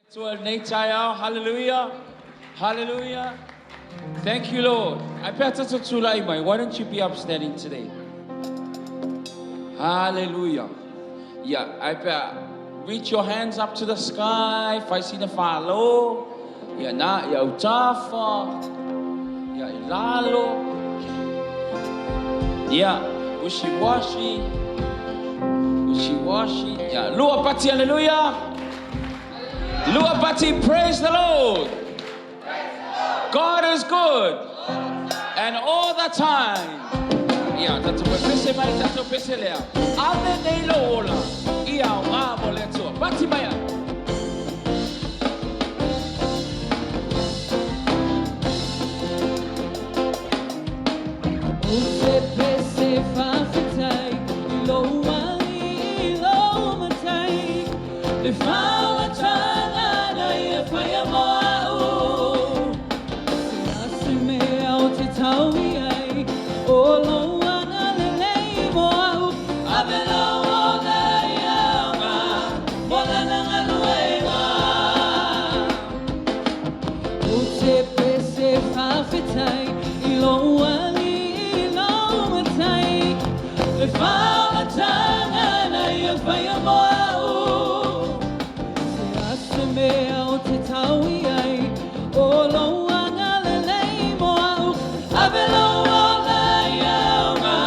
Atua i lenei taeao. Hallelujah. Hallelujah. Thank you, Lord. Ai pea tatou tulai mai. Why don't you be upstanding today? Hallelujah. Yeah, ai pea reach your hands up to the sky. Fai sina falo. Ia na, ia utafa. Ia i lalo. Ia, wishy-washy. Wishy-washy. Ia, lua pati, hallelujah. Lua pati, praise the Lord. God is good. And all the time. Ia, tatou pepese mai, tatou pese lea. Ave nei lou ola, ia aoga mo le Atua. Pati mai ai. Ou te pese faafetai i lou alii i lou matai Le faaolataga na ia whaia mo au Se a se mea o te tau i ai O lou agalelei mo au Ave lou ola i aoga Mo lana galuega Ou te pese faafetai i lou alii i lou matai Le faaolataga na ia whaia mo au Se a se mea o te tau i ai O lou agalelei mo au Ave lou ola i aoga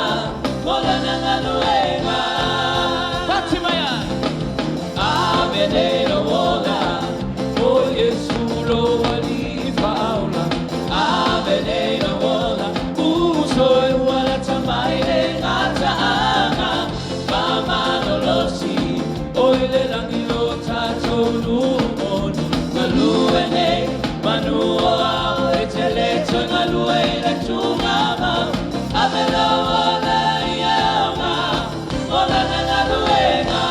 Mo lana galuega Pati mai ai. Ave nei lou ola O Iesu lou alii faaola Ave nei lou ola Uso e ua lata mai le gataaga Faamalolosi O i le lagi lo tatou numoni Galue nei manu o ao E te le toe galue i le tugamau Ave lou ola i aoga Mo lana galuega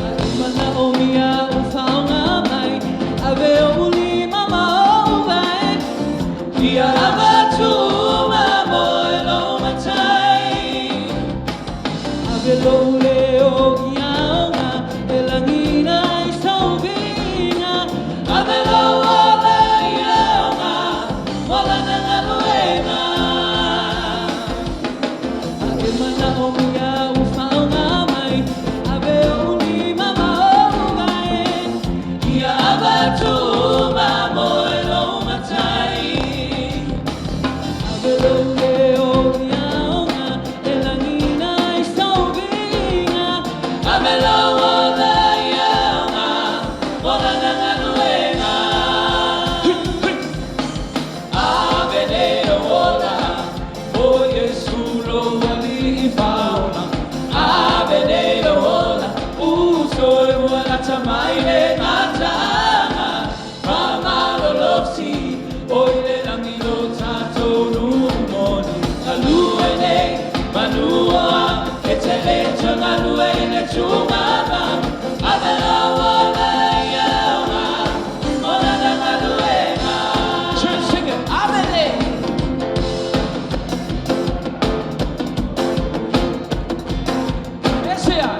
Ae manaomia ou faaaoga mai Ave ou lima ma ou vae Ia avatu uma mo e lou matai Ave lou leo i aoga E lagiina ai sou viiga Ave lou ola i aoga Mo lana galuega Ae manaomia ou faaaoga mai Ave ou lima ma ou vae Ia avatu uma mo e lou matai Ave lou leo i aoga E lagiina ai sou viiga Ave lou ola i aoga Mo lana galuega Ave nei lou ola O Iesu lou alii faaola Ave nei lou ola Uso e ua lata mai le gataaga Faamalolosi O i le lagi lo tatou numoni Galue nei manu o ao E te le toe galue i le tugamau Ave lou ola i aoga Mo lana galuega. Church, sing it. Ave nei. Pese ai.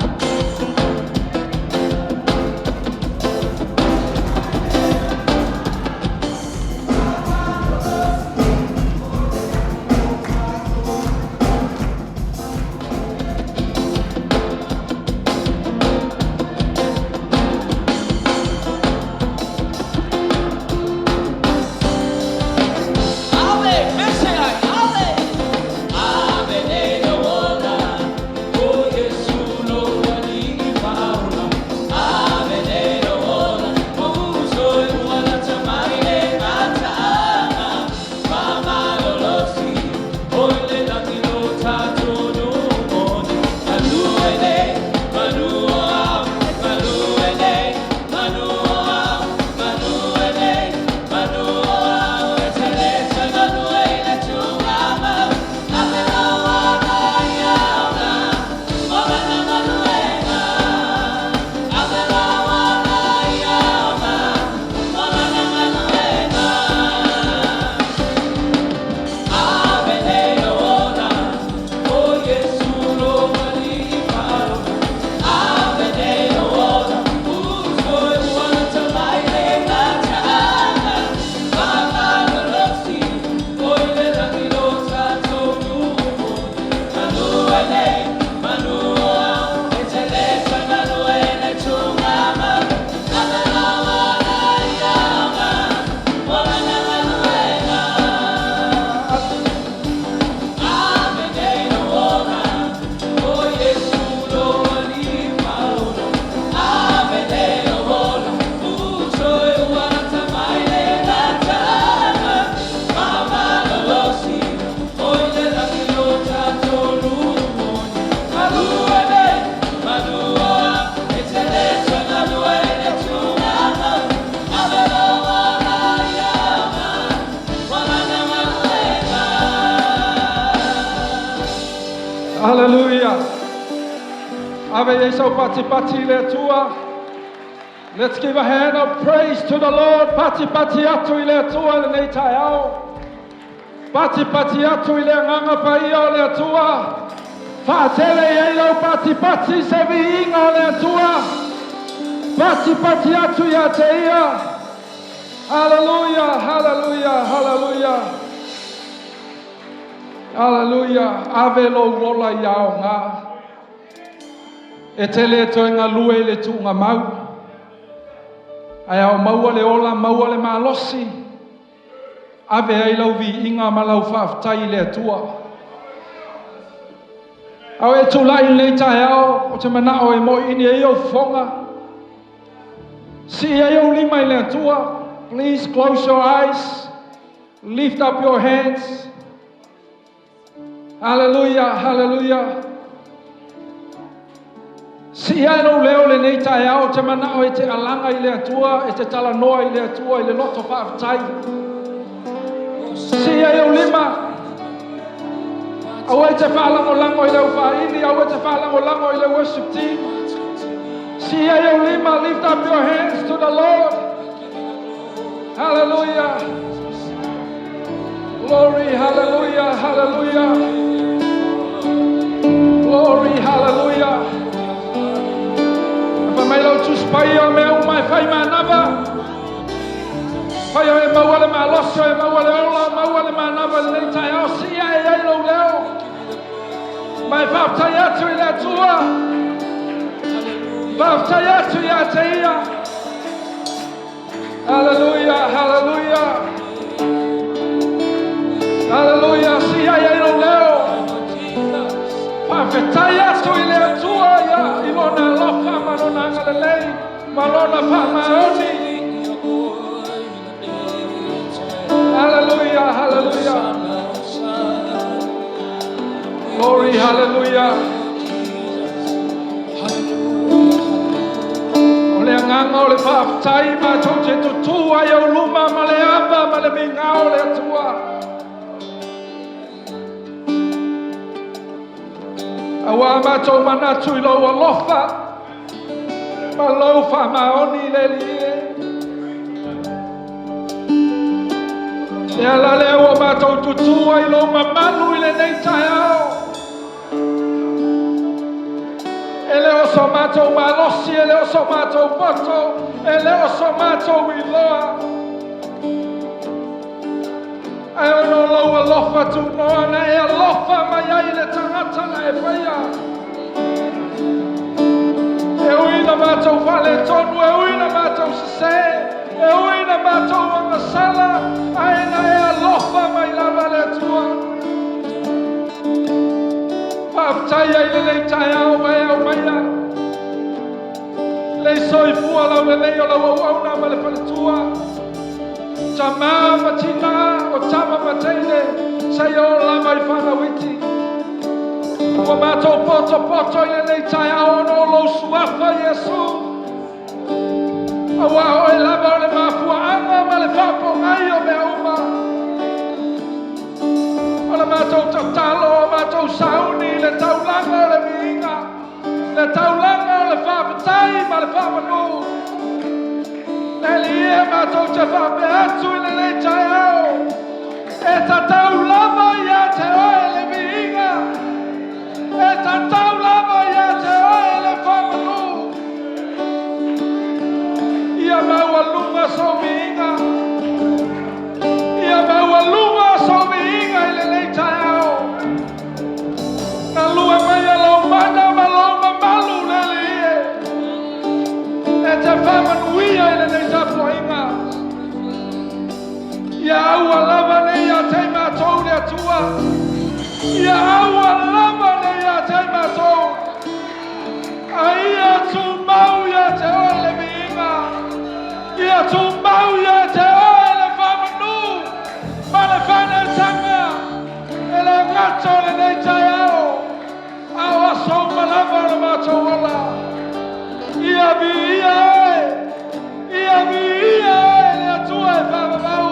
Haleluia. Ave i ai sau patipati i le Atua. Let's give a hand of praise to the Lord. Patipati atu i le Atua i lenei taeao. Patipati atu i le Agaga Paia o le Atua. Faatele i ai lau patipati se viiga o le Atua. Patipati atu ia te Ia. Haleluia, haleluia, haleluia. Haleluia. Ave lou ola ia aoga. E te le toe galue i le tuugamau, ae ao maua le ola, maua le malosi, ave ai lau viiga ma lau faafetai i le Atua. A o e tulai i lenei taeao, ou te manao e moiini ai ou fofoga, sii ai ou lima i le Atua. Please close your eyes, lift up your hands. Haleluia, haleluia. Sii ae lou leo lenei taeao, ou te manao e te alaga i le Atua, e te talanoa i le Atua i le loto faafetai. Sii ai ou lima. Aua e te faalagolago i le aufaaili, aua e te faalagolago i le worship team. Sii ai ou lima, lift up your hands to the Lord. Hallelujah. Glory, hallelujah, hallelujah. Glory, hallelujah. Fai mai lau Tusi Paia o mea uma e fai manava. Fai o e maua le malosi, o e maua le ola, o maua le manava i lenei taeao, sii ae ai lou leo. Ma e faafetai atu i le Atua. Faafetai atu ia te Ia. Hallelujah, hallelujah. Hallelujah, sii ae ai lou leo. Faafetai atu i le Atua ia i lona alofa ma lona agalelei ma lona faamaoni. Hallelujah, hallelujah. Glory, hallelujah. O le agaga o le faafetai matou te tutū ai ou luma ma le ava ma le migao o le Atua. Auā matou manatu i lou alofa ma lou faamaoni i le Alii e. Le ala lea ua matou tutū ai lou mamalu i lenei taeao. E le o so matou malosi, e le o so matou poto, e le o so matou iloa. Ae ona o lou alofa tunoa na e alofa mai ai i le tagata na e faia. E ui na matou faaletonu, e ui na matou sesē, e ui na matou agasala, ae na e alofa mai lava le Atua. Faafetai ai lenei taeao ua e aumaia. Le soifua laulelei o lau auauna ma le faletua. Tamā ma tinā, o tama ma teine, seia oo lava i fanau iti. Ua matou potopoto i lenei taeao ona o lou suafa, Iesu. Auā oe lava o le mafuaaga ma le faapogai o mea uma. O la matou tatalo, o matou sauni i le taulaga o le viiga, le taulaga o le faafetai ma le faamanu. Le Alii e, matou te faapea atu i lenei taeao, e tatau lava ia te oe le viiga, e tatau lava ia te oe le faamanu. Ia maualuga sou viiga, ia maualuga sou viiga i lenei taeao. Galue mai lou mana ma lou mamalu le Alii e. E te faamanuia i lenei tapuaiga. Ia aua lava ne i ia te i matou le Atua. Ia aua lava ne i ia te i matou. A ia tumau ia te oe le viiga. Ia tumau ia te oe le faamanu ma le faaneetaga. E le gata o lenei taeao, a o aso uma lava o le matou ola. Ia viia oe, ia viia oe le Atua e faavavau.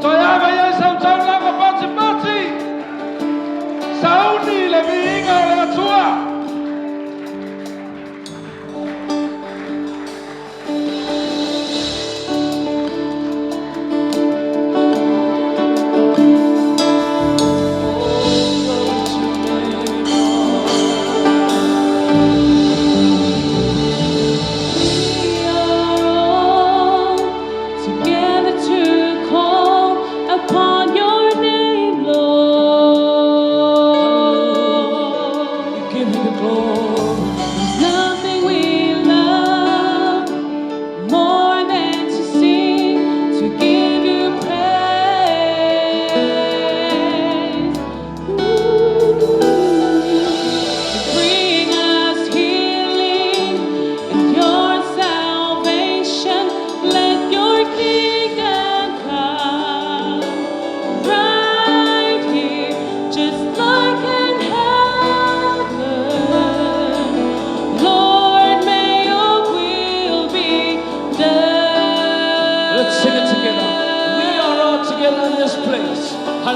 Toe ave i ai sau taulaga patipati, sauni i le viiga.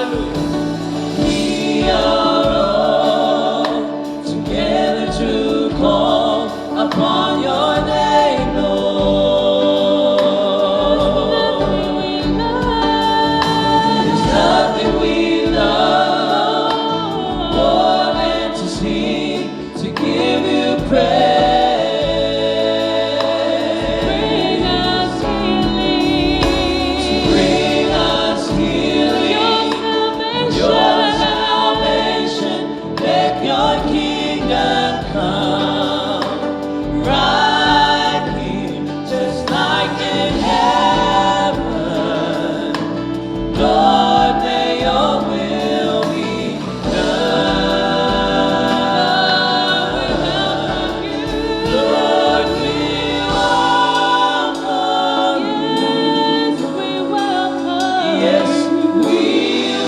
Hallelujah. We are all together to call upon your name, Lord. There's nothing we love more than to sing, to give you praise. To bring us healing, your salvation, let your kingdom come. Right here, just like in heaven. Lord, may your will be done. Lord, we welcome you. Yes, we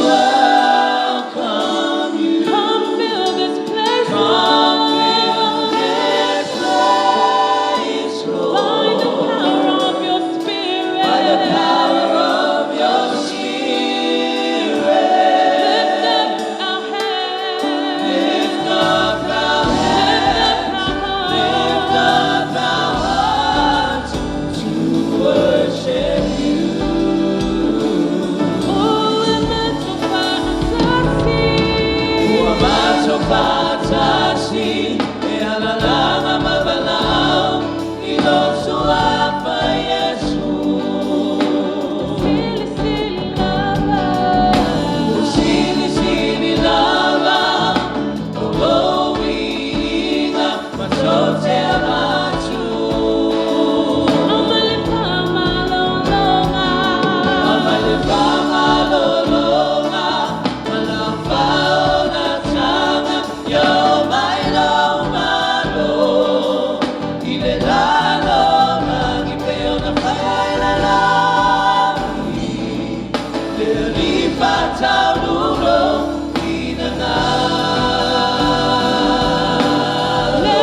welcome you. Come fill this place, Come fill this place, By the Lord. power of your spirit. By the power of your spirit. Lift up our hands. Lift up our hands. Lift up our hearts to worship you. Oh, Ua matou faatasi e alalaga ma valaau i lou suafa Iesu. Ua silisili lava o lou viiga matou te avatu. Aumai le faamalologa ma lau faaolataga ia oo mai lou Malo i le lalolagi pei ona faia i le lagi. Le Alii faataunulo finagalo. Le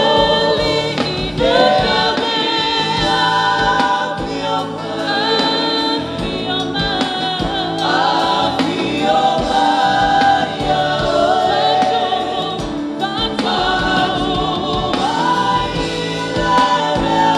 Alii afio mai, afio mai ia oe. Faatumu mai le mea.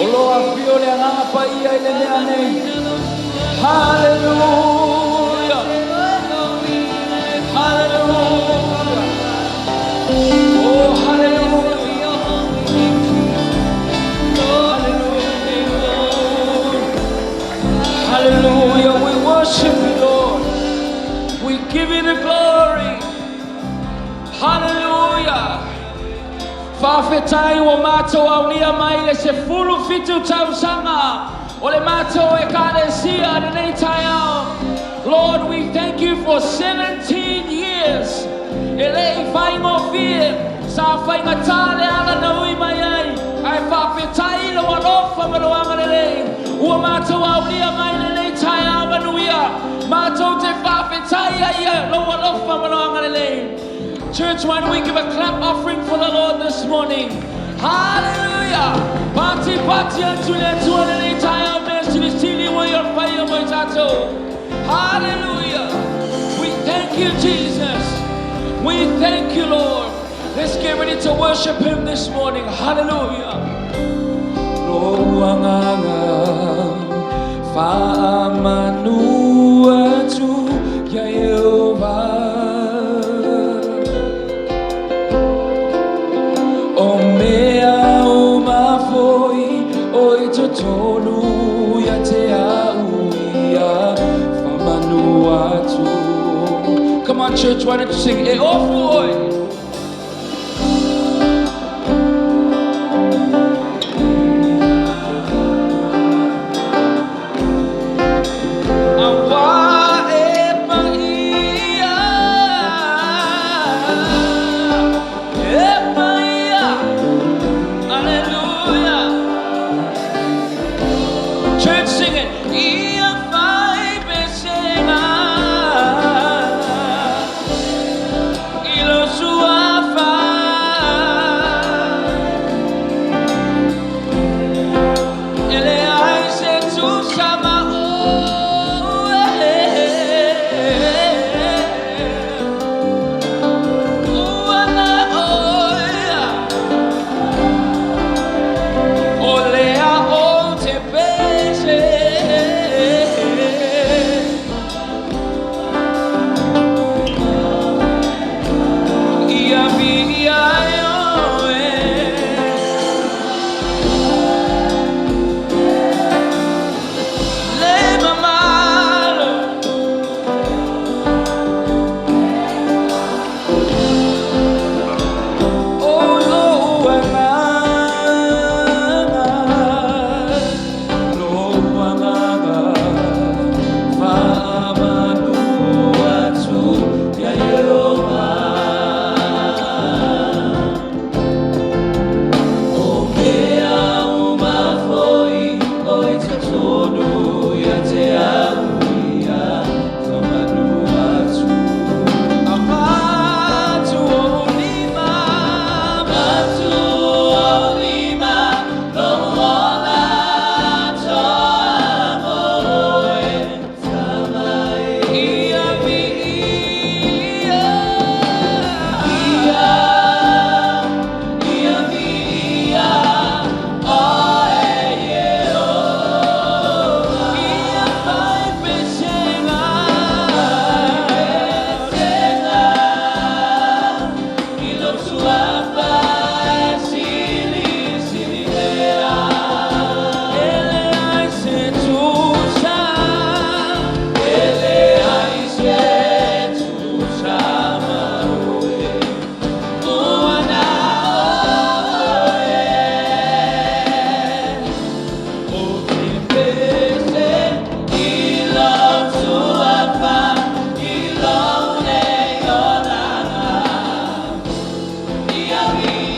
O lo afio le agaga paia i le mea nei. Hallelujah. Hallelujah. Oh, hallelujah. Hallelujah. Hallelujah. We worship you, Lord. We give you the glory. Hallelujah. Faafetai ua matou aulia mai le 17 tausaga o le matou ekalesia lenei taeao. Lord, we thank you for 17 years. E le i faigofie sa faigata le ala na ui mai ai. Ae faafetai lou alofa ma lou agalelei. Ua matou aulia mai lenei taeao manuia. Matou te faafetai ai ia lou alofa ma lou agalelei. Church, why don't we give a clap offering for the Lord this morning? Hallelujah! Party, party atu le Atua lenei taeao mea silisili ua ia faia mo i tatou. Hallelujah! We thank you, Jesus. We thank you, Lord. Let's get ready to worship Him this morning. Hallelujah. Lou agaga faamanu atu ia Ieova. O mea uma foi o i totonu ia te au ia faamanu atu. Come on, church, why don't you sing? E ofu oi. Aua e paia, e paia, hallelujah. Church, sing it. Ia fai pesega, i lo suafa. E leai se tusa ma oe. Ua na oe. O lea ou te pese. Ia viia ai oe. Le mamalu. O lou agaga, lou agaga, faamanu atu ia Ieova. O mea uma foi o i totonu ia te au ia faamanu atu. Avatu ou lima, avatu ou lima, lou ola toa mo oe. Ia viia, ia, ia viia, oe Ieova. Ia fai pesega, pesega, i lou suafa e silisili lea. E leai se tusa, e leai se tusa ma oe. Ua na oe. Ou te pese i lou suafa i lou nei olaga. Ia viia.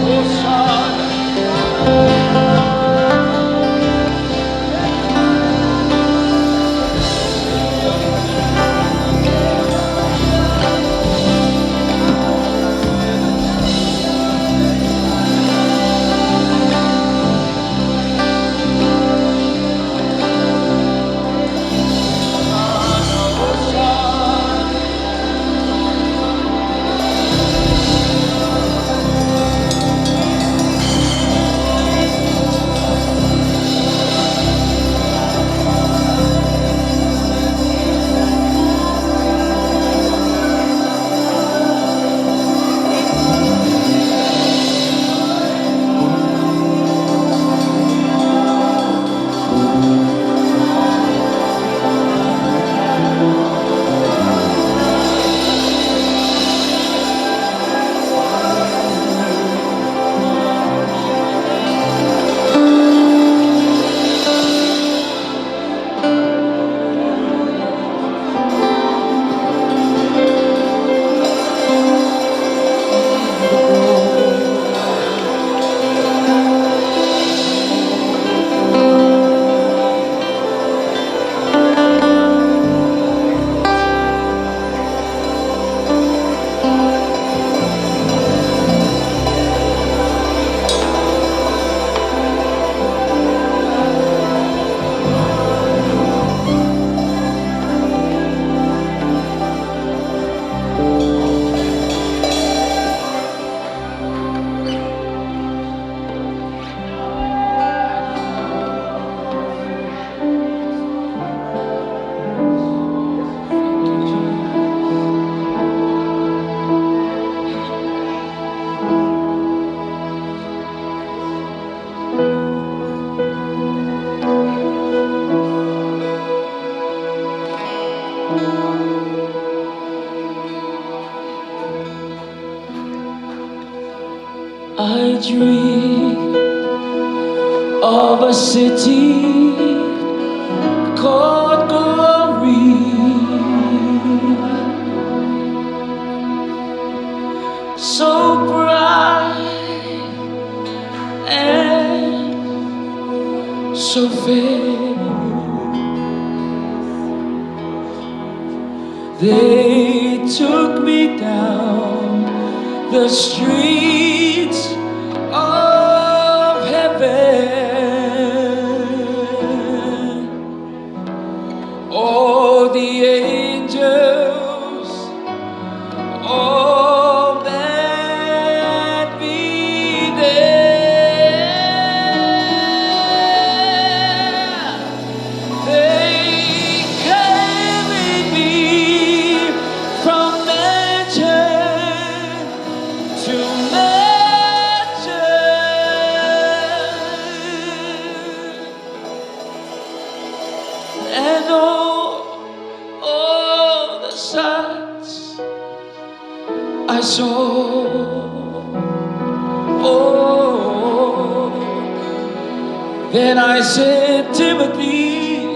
Hosanna. I dream of a city called glory, so bright and so fair. They took me down the streets of heaven. All the angels, all that be there. They carried me from mansion to mansion. And all the sights I saw. Oh, then I said, Timothy,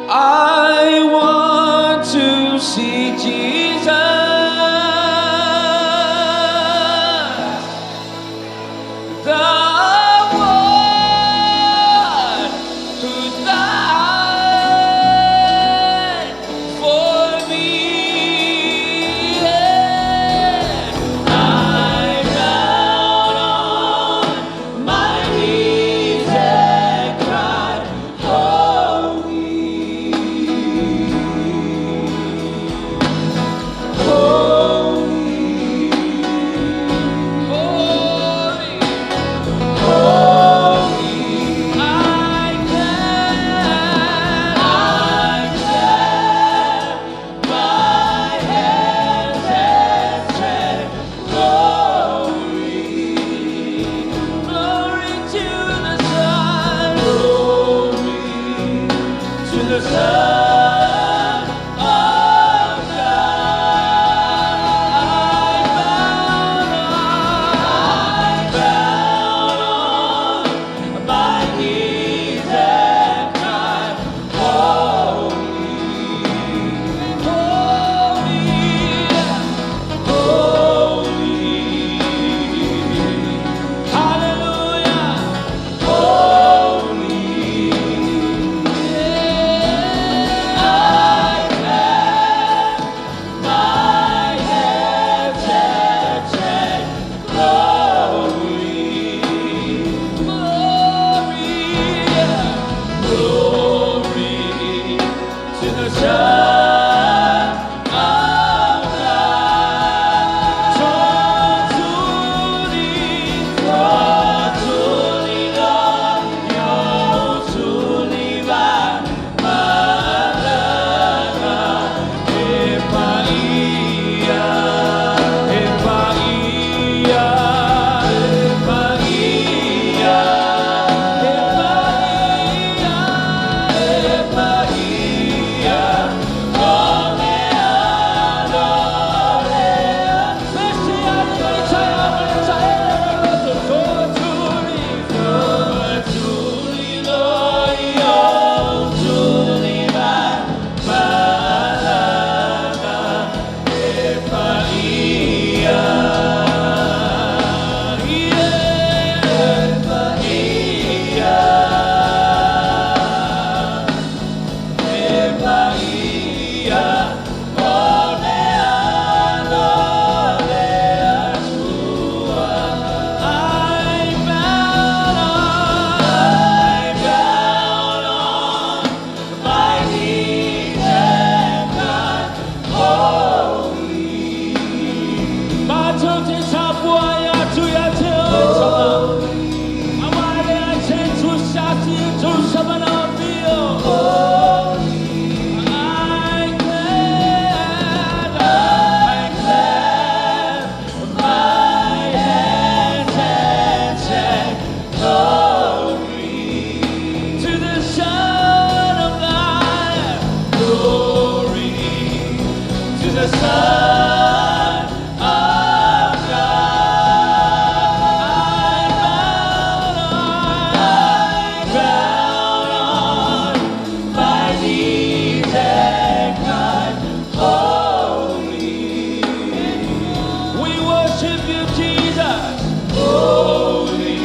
I want to see Jesus, the one who died for me. I bowed on my knees and cried, Holy. Matou te tapuai atu ia te oe tama. Aua e leai se tusi ati e tusa ma le afio. I clap, I clap my hands and say, glory to the Son of God. Glory to the Son of God. I bow on my knees and cry, holy. We worship you, Jesus. Holy.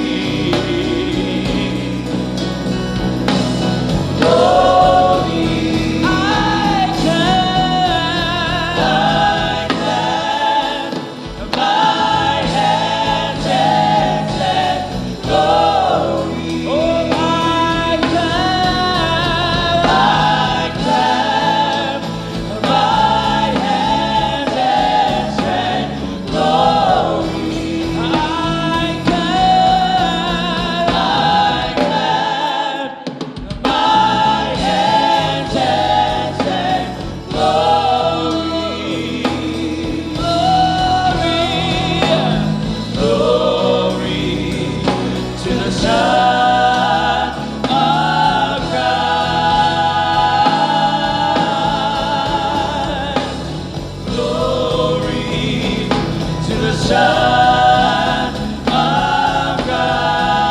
Holy. I clap my hands and say, glory. Oh, I clap my hands and say, glory. I clap my hands and say, glory, glory, glory to the Son of God. Glory to the Son of God.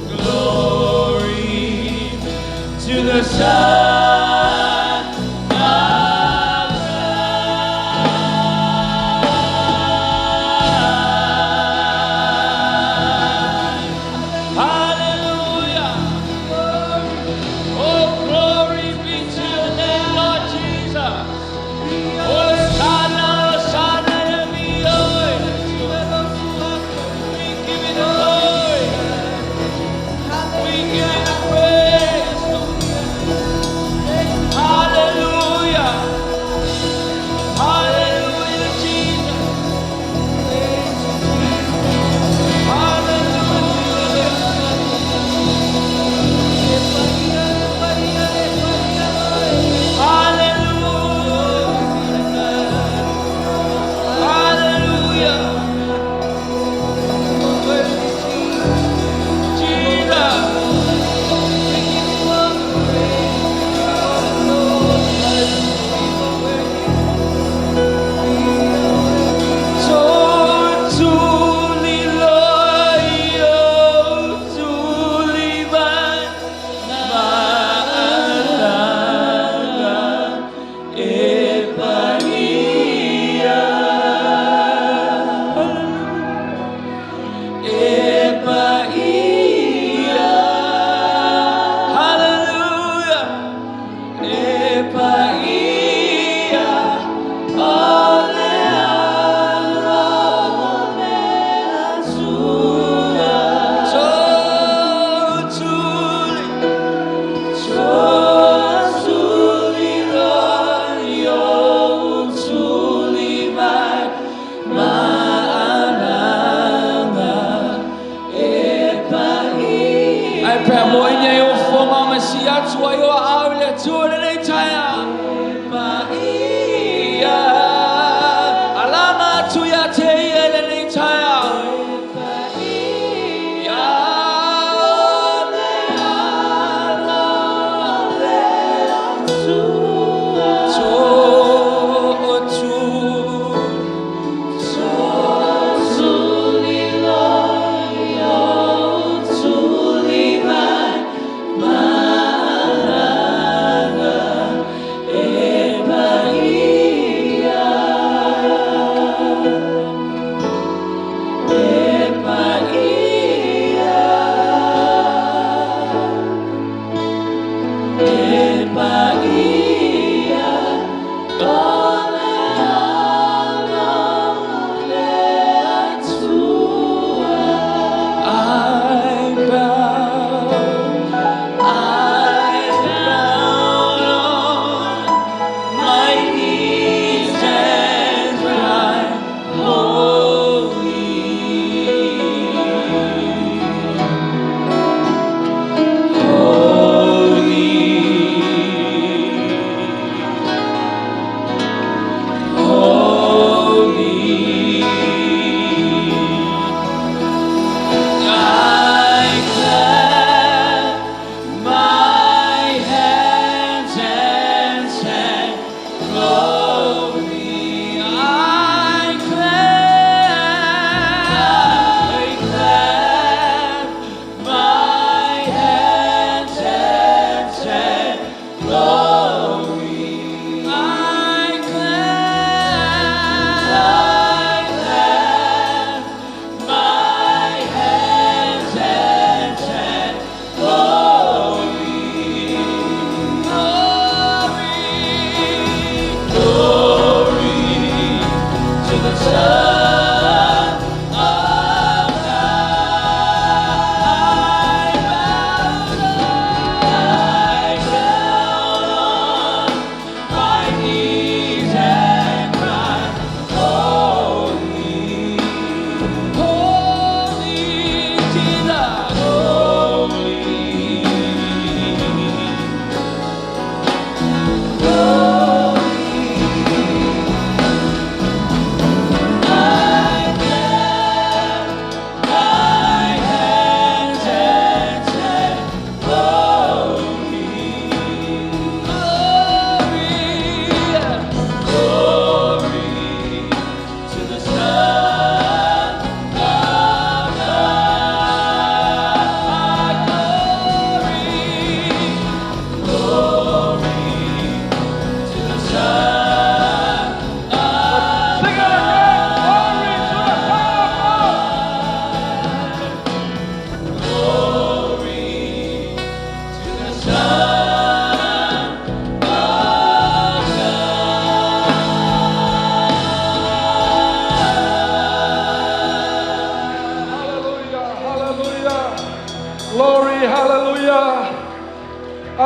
Glory to the Son of God. Hallelujah. Oh, glory be to your name, Lord Jesus. Hosanna, Hosanna, We give you the glory. We give you the praise, Lord. Hallelujah. Hallelujah, Jesus. Hallelujah. Hallelujah. Hallelujah. Jesus. Totally loyal, totally mine, ma'alaga, e paia, e paia, hallelujah, e paia, o le ala o le Atua. Totally, totally loyal, totally mine, ma'alaga, e paia. Ai pea mo inia i o fonga ma si atu ai o au le Atua lenei taeao. Paia, alama atu ia te ia lenei taeao. Ia o le ala o le Atua. To'otu, Totally loyal, totally mine, ma'alaga, e paia, e paia, e paia, o le ala o le Atua. I bow on my knees.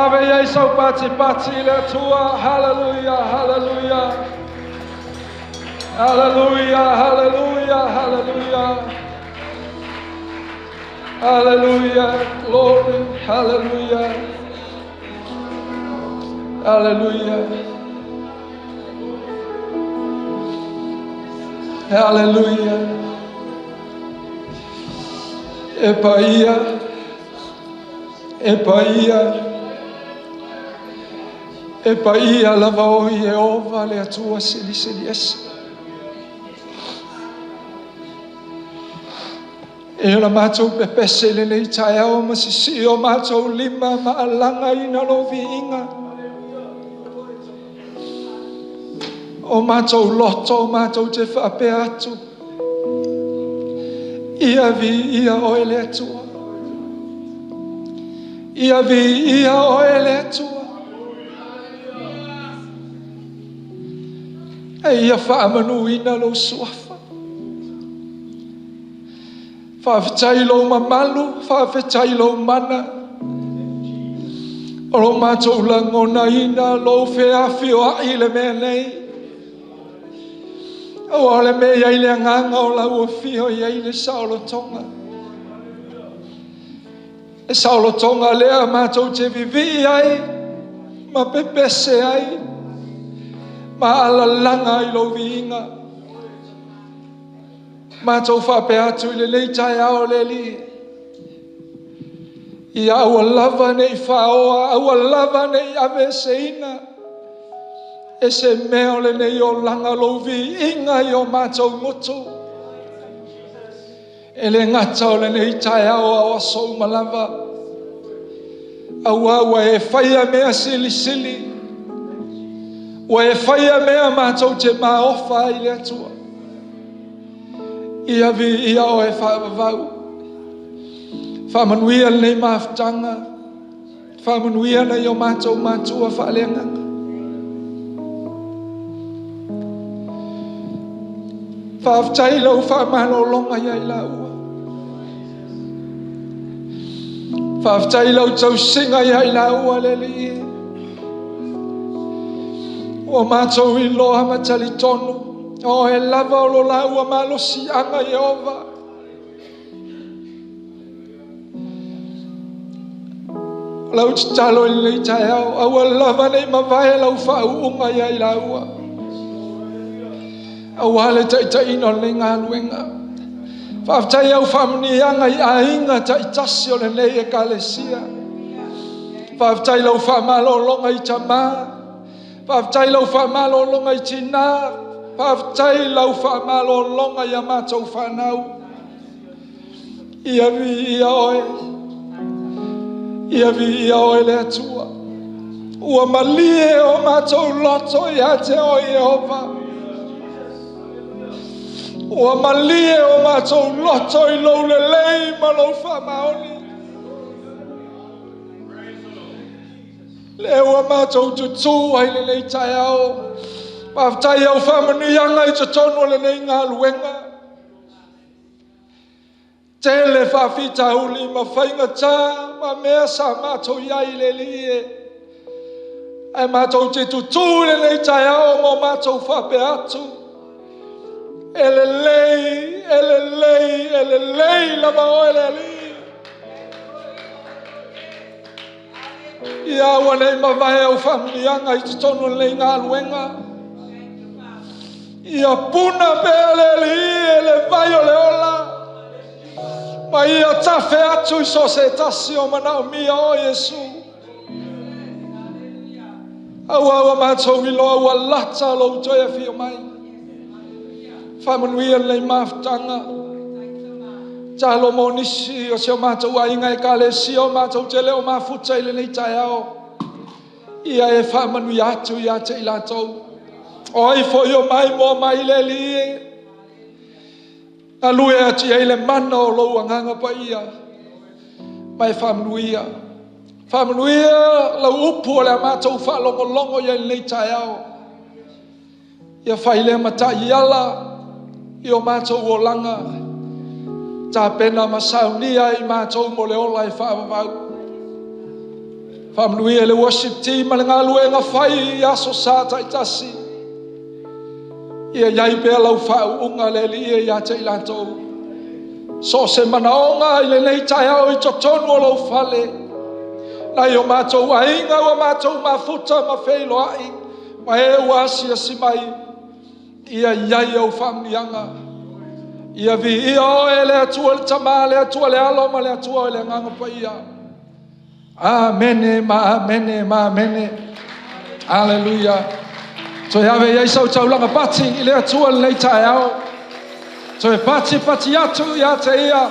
Ave i ai sau patipati i le Atua. Haleluia, haleluia. Haleluia, haleluia, haleluia. Haleluia, glory, haleluia. Haleluia. Haleluia. E paia, e paia, e paia lava o Ieova le Atua silisili ese. E o la matou pepese i lenei taeao ma sisii o matou lima ma alagaina lou viiga. O matou loto matou te faapea atu, ia viia oe le Atua. Ia viia oe le Atua. E ia faamanuina lou suafa. Faafetai lou mamalu, faafetai lou mana. O lo matou lagonaina lou feafioai i le mea nei. Aua o le mea i ai le agaga o lau afio i ai le saolotoga. E saolotoga lea matou te vivii ai, ma pepese ai, ma alalaga ai lou viiga. Matou faapea atu i lenei taeao le Alii, ia aua lava nei faoa, aua lava nei aveeseina e se mea o lenei olaga lou viiga i o matou gutu. E le gata o lenei taeao a o aso uma lava, aua ua e faia mea silisili, ua e faia mea matou te maofa ai le Atua. Ia viia oe faavavau. Faamanuia lenei mafutaga, faamanuia nai o matou matua faaleagaga. Faafetai lau faamalologa ia i laua. Faafetai lau tausiga ia i laua le Alii. Ua matou iloa ma talitonu o oe lava o lo laua malosiaga Ieova. O lau tatalo i lenei taeao, aua lava nei mavae lau faauuga ia i laua, aua le taitaiina o lenei galuega. Faafetai au faamanuiaga i aiga taitasi o lenei ekalesia. Faafetai lau faamalologa i tamā, faafetai lau faamalologa i tinā, faafetai lau faamalologa ia matou fanau. Ia viia oe, ia viia oe le Atua. Ua malie o matou loto ia te oe Ieova. Ua malie o matou loto i lou lelei ma lou faamaoni. Lea ua matou tutū ai lenei taeao. Faafetai au faamanuiaga i totonu o lenei galuega. Tele faafitauli ma faigata ma mea sa matou i ai i le Alii e. Ae matou te tutū i lenei taeao ma o matou faapea atu, e lelei, e lelei, e lelei lava oe le Alii. Ia aua nei mavae au faamanuiaga i totonu o lenei galuega. Ia puna pea le Alii e le vai o le ola, ma ia tafe atu i so se tasi o manaomia o Iesu. Aua ua matou iloa ua lata lou toe afio mai. Faamanuia lenei mafutaga. Talo mo nisi o si o matou aiga ekalesia o matou te le o mafuta i lenei taeao. Ia e faamanuia atu ia te i latou. O ai foi o mai moa mai le Alii e. Galue atu i ai le mana o lou agaga paia. Ma e faamanuia. Faamanuia lau upu o le a matou faalogologo i ai lenei taeao. Ia fai lea mataiala i o matou olaga. Tapena ma saunia ai matou mo le ola e faavavau. Faamanuia i le worship team ma le galuega fai i aso Sa taitasi. Ia i ai pea lau faauuga le Alii e ia te i latou. So o se manaoga i lenei taeao i totonu o lou fale, nai o matou aiga ua matou mafuta ma feiloai ma e ua asiasi mai, ia i ai au faamanuiaga. Ia viia oe le Atua le Tama, le Atua le Alo ma le Atua le Agaga Paia. Amene ma amene ma amene. Aleluia. Toe ave i ai sau taulaga pati i le Atua lenei taeao. Toe pati pati atu ia te ia.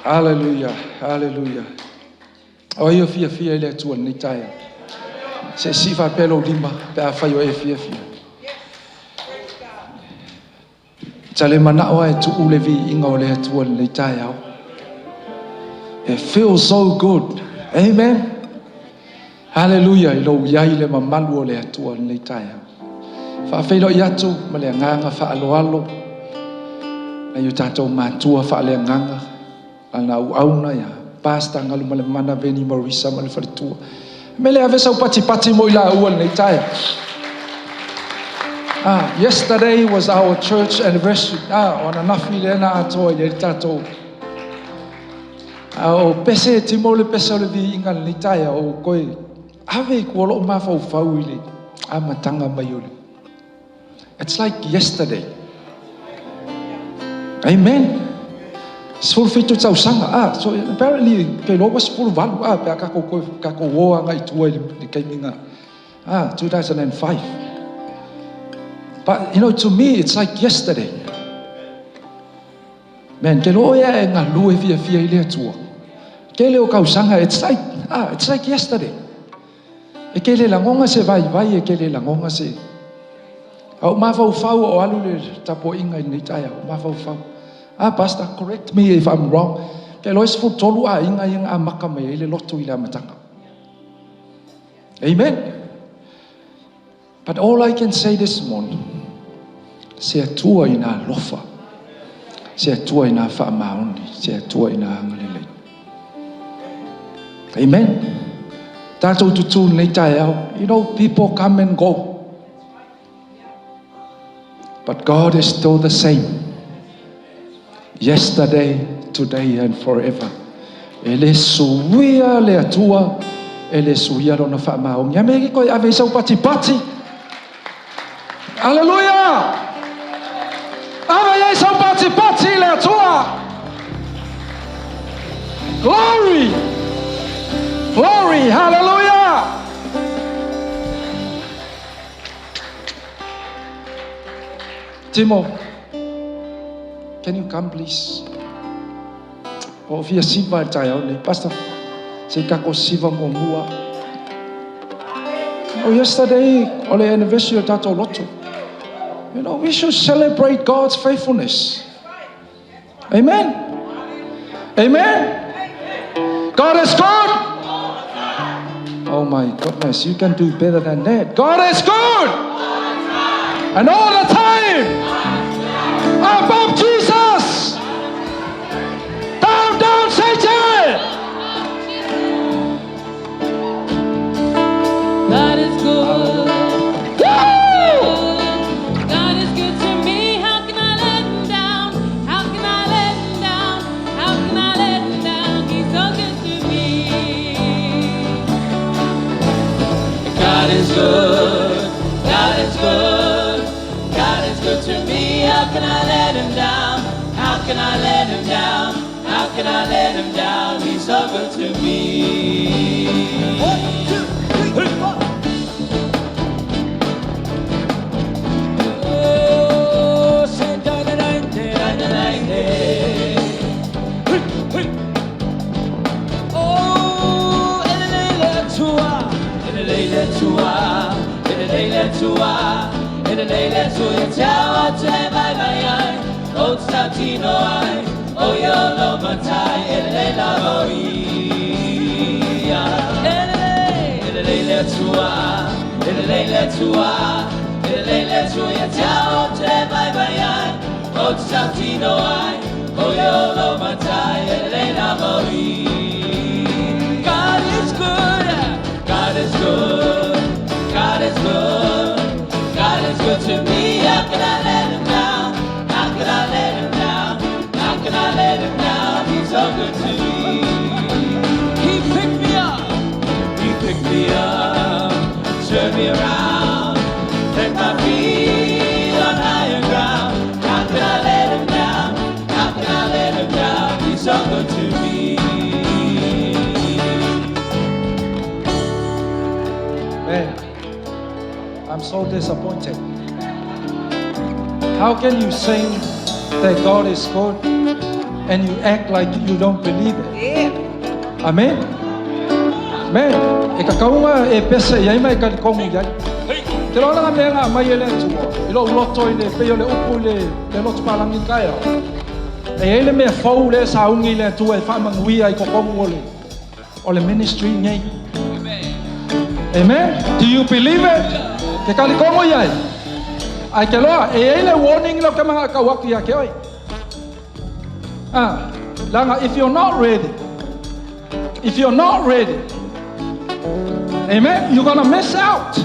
Aleluia, aleluia. O ai o fiafia i le Atua lenei taeao? Se sii faapea lou lima pe afai o e fiafia. Ta le manao e tuu le viiga o le Atua lenei taeao. It feels so good. Amen. Hallelujah. I lou iai le mamalu o le Atua lenei taeao. Faafeiloai atu ma le agaga faaaloalo nai o tatou matua faaleagaga ana auauna ia Pastor Galumalemana Veni Marisa ma le faletua. Me le ave sau patipati mo i laua lenei taeao. Yesterday was our church anniversary. O ananafi lea na atoa i le tatou. O pese timo le pese o le viiga lenei taeao o koe ave i kua loo mafaufau i le amataga mai o le. It's like yesterday. Amen. 17 tausaga. So apparently ke iloa ua 18 pe a kākou koe kākou o aga i tua i le taimi 2005. But you know, to me it's like yesterday. Man, ke loa ia e galue fiafia i le Atua. Ke le o kausaga, it's like it's like yesterday. E ke le lagonga se vaivai, e ke le lagonga se. Au mafaufau o alu le tapuaiga i lenei taeao, mafaufau. Pastor, correct me if I'm wrong. Ke loa e 13 aiga ia na amata mai ai le lotu i le amataga. Amen. But all I can say this morning, se Atua i nā alofa, se Atua i nā faamaoni, se Atua i nā agalelei. Amen. Tātou tutū lenei taeao. You know, people come and go. But God is still the same. Yesterday, today and forever. E le suia le Atua, e le suia lona faamaoni. A me ke koe ave i sau patipati. Hallelujah! Ave i sau patipati le Atua. Glory! Glory! Hallelujah! Timo, can you come please? O fia siva i le taeao nei. Pastor, se i kako siva muamua. Oh, yesterday, o le anniversary o tatou lotu. You know, we should celebrate God's faithfulness. Amen. Amen. God is good. Oh my goodness, you can do better than that. God is good. And all the time. Above Jesus. Down, down, Satan. God is good. Woo! God is good to me. How can I let him down? How can I let him down? How can I let him down? He's so good to me. God is good. God is good. God is good to me. How can I let him down? How can I let him down? How can I let him down? He's so good to me. 1, 2, 3, 4. Oh, say da da da da da da da. Hey, hey. Oh, elele tua, elele tua, elele tua, elele tua. Tell te mai mai ai, o tino ai, o yo lo matai, elele la oi. Elele, elele tua, elele tua, elele tua. Tell te mai mai ai, o Ou te tautino ai, o ia o lou matai e lelei lava o ia. God is good, God is good, God is good, God is good to me. How can I let him down? How can I let him down? How can I let him down? He's so good to me. He picked me up. He picked me up, turned me around, put my feet on higher ground. How can I let him down? How can I let him down? He's so good to me. Man, I'm so disappointed. How can you sing that God is good and you act like you don't believe it? Amen. Man, e kakauga e pese i ai ma e kalikomu i ai. Te loa nga mea nga mai e le Atua, i lou loto i le pei o le upu i le, le loto palangi kai au. E ai le mea fou le saugi i le Atua e faamanuia i totonu o le ministry nei. Amen. Do you believe it? Ke kalikongo i ai. Ai ke loa, e ai le warning lo ke mga kau atu ia ke oi. Ah, langa, if you're not ready, if you're not ready, amen, you're gonna miss out.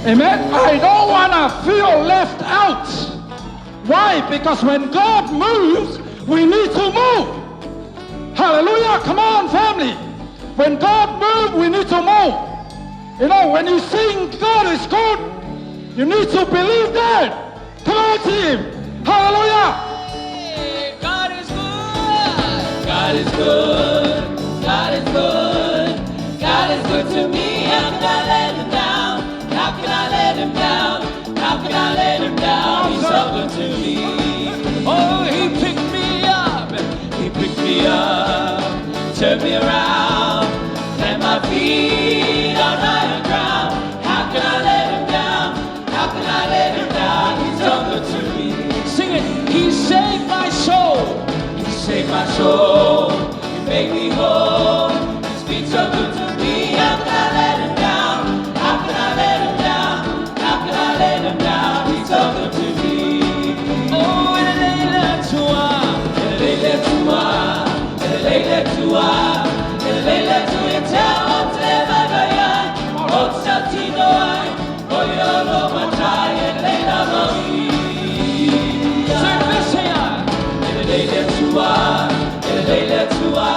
Amen. I don't wanna feel left out. Why? Because when God moves, we need to move. Hallelujah. Come on, family. When God moves, we need to move. You know, when you sing God is good, you need to believe that. Come on, team. Hallelujah. God is good. God is good. God is good. God is good to me. How can I let him down? How can I let him down? How can I let him down? He's so good to me. Oh, he picked me up. He picked me up. Turned me around. Plant my feet on higher ground. How can I let him down? How can I let him down? He's so good to me. Sing it. He saved my soul. He saved my soul. He made me whole. He's been so good to me. How can I let him down? How can I let him down? How can I let him down? He's so good to me. Oh, e lelei le Atua. E lelei le Atua. E lelei le Atua. E lelei le Atua ia te au ou te le vaivai ai. Ou te tautino ai. O ia o lou matai e lelei lava o ia. Se pese ai. E lelei le Atua, e lelei le Atua.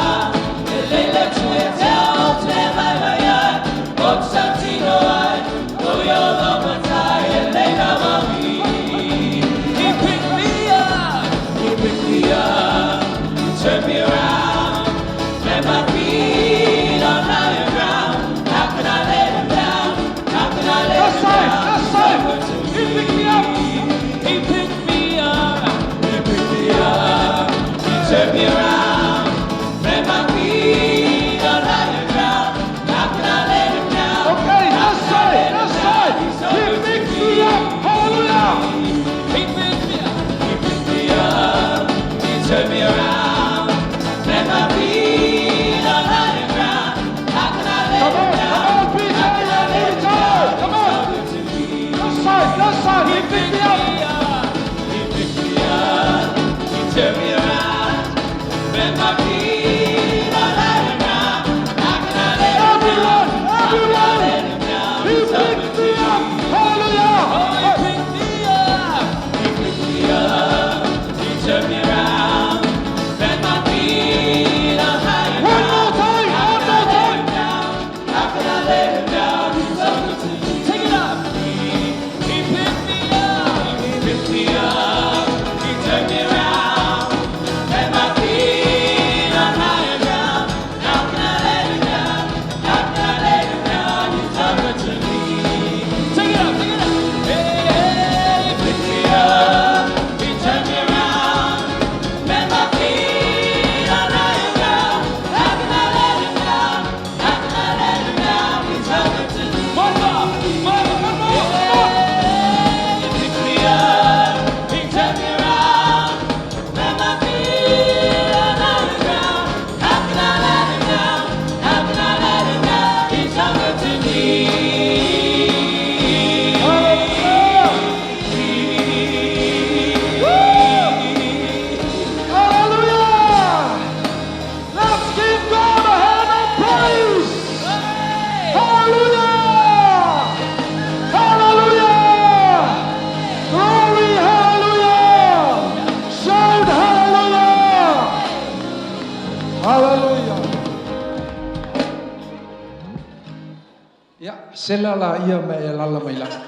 Ia, sela laia ma e alaala mai lalo.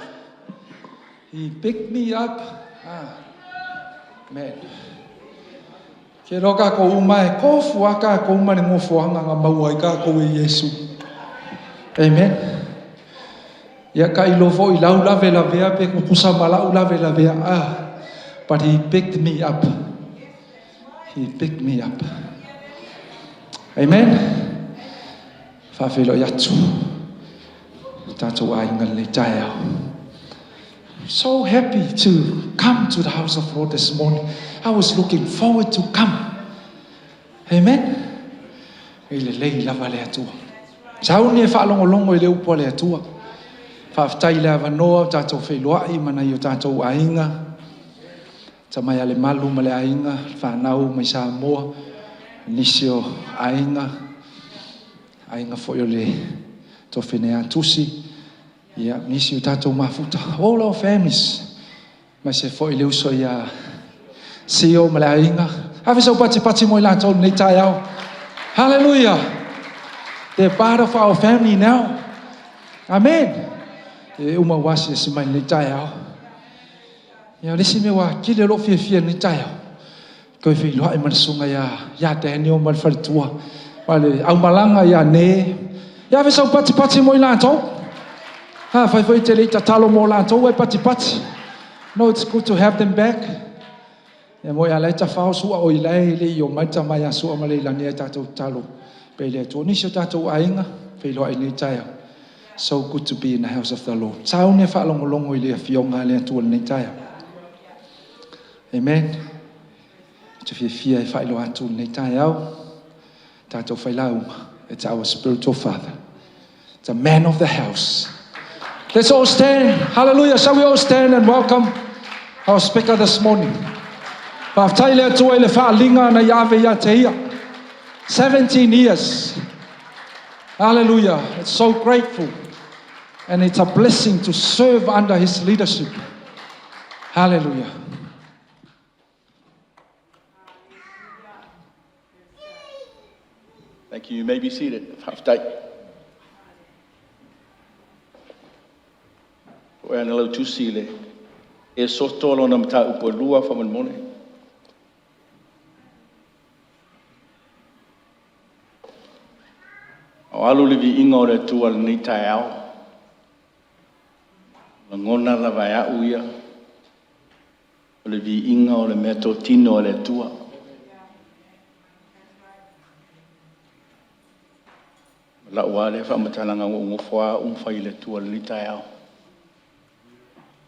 He picked me up. Ah, man. Ke iloa kākou uma e kofu lava kākou ma le nofoaga na maua ai kākou e Iesu. Amen. Ia tailo foi i lau lavelavea pe tutusa ma la'u lavelavea. Ah, but he picked me up. He picked me up. Amen. Faafeiloai atu tatou aiga lenei taeao. So happy to come to the house of Lord this morning. I was looking forward to come. Amen. E lelei lava le Atua. Sauni e faalogologo i le upu a le Atua. Faafetai i le avanoa o tatou feiloai ma nai o tatou aiga. Tamai a le malu ma le aiga, whanau mai Samoa, nisi o aiga, aiga foi o le tofine a Tusi, ia, nisi o tatou mafuta. All our families, mai se foi le uso ia Sio ma le aiga. Ave sau patipati mo i latou lenei taeao. Hallelujah. They're part of our family now. Amen. E uma ua asiasi mai lenei taeao. Ia, o le isi mea ua atili ai lou fiafia i lenei taeao, toe feiloai ma le susuga ia, ia Daniel ma le faletua, ma le aumalaga ia Ne. Ia ave sau patipati mo i latou. Afai foi e te le i tatalo mo latou, e patipati. No, it's good to have them back. Ia mo ia lai tafao sua o i lai le i o mai tama ia sua ma le ilani ai tatou tatalo pea i le Atua. Nisi o tatou aiga, feiloai i lenei taeao. So good to be in the house of the Lord. Sauni e faalogologo i le afioga a le Atua i lenei taeao. Amen. Ou te fiafia e faailoa atu i lenei taeao. Tatou failauga. It's our spiritual father. The man of the house. Let's all stand. Hallelujah. Shall we all stand and welcome our speaker this morning? Faafetai le Atua i le faaaliga na ia ave ia te ia. 17 years. Hallelujah. It's so grateful. And it's a blessing to serve under his leadership. Hallelujah. Thank you. You may be seated. Faafetai. O e ana lau tusi i le Esoto lona mataupu e lua faamolemole. O alu le viiga o le Atua i lenei taeao. Lagona lava e au ia o le viiga o le mea totino a le Atua. Lau lava lea faamatalaga ua ou nofo lava au ma fai i le Atua i lenei taeao.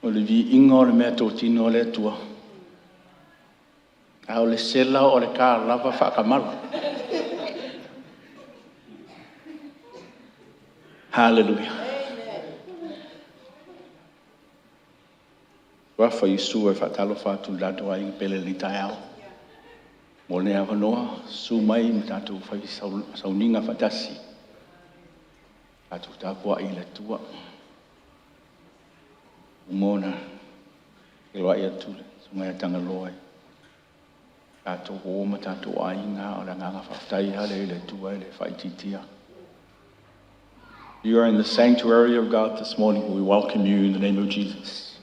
O le viiga o le mea totino a le Atua. A o le sela o le ta lava faatamala. Hallelujah. Suafa Iesu e faatalofa atu i le tatou aiga pele i lenei taeao. Mo lenei avanoa, susu mai ma tatou fai sauniga faatasi. Tatou tapuai i le Atua. Uma ona feiloai atu le susuga ia Tagaloa i tatou o ma tatou aiga. O le agaga faafetai lava lea i le Atua e le faaitiitia. You are in the sanctuary of God this morning. We welcome you in the name of Jesus.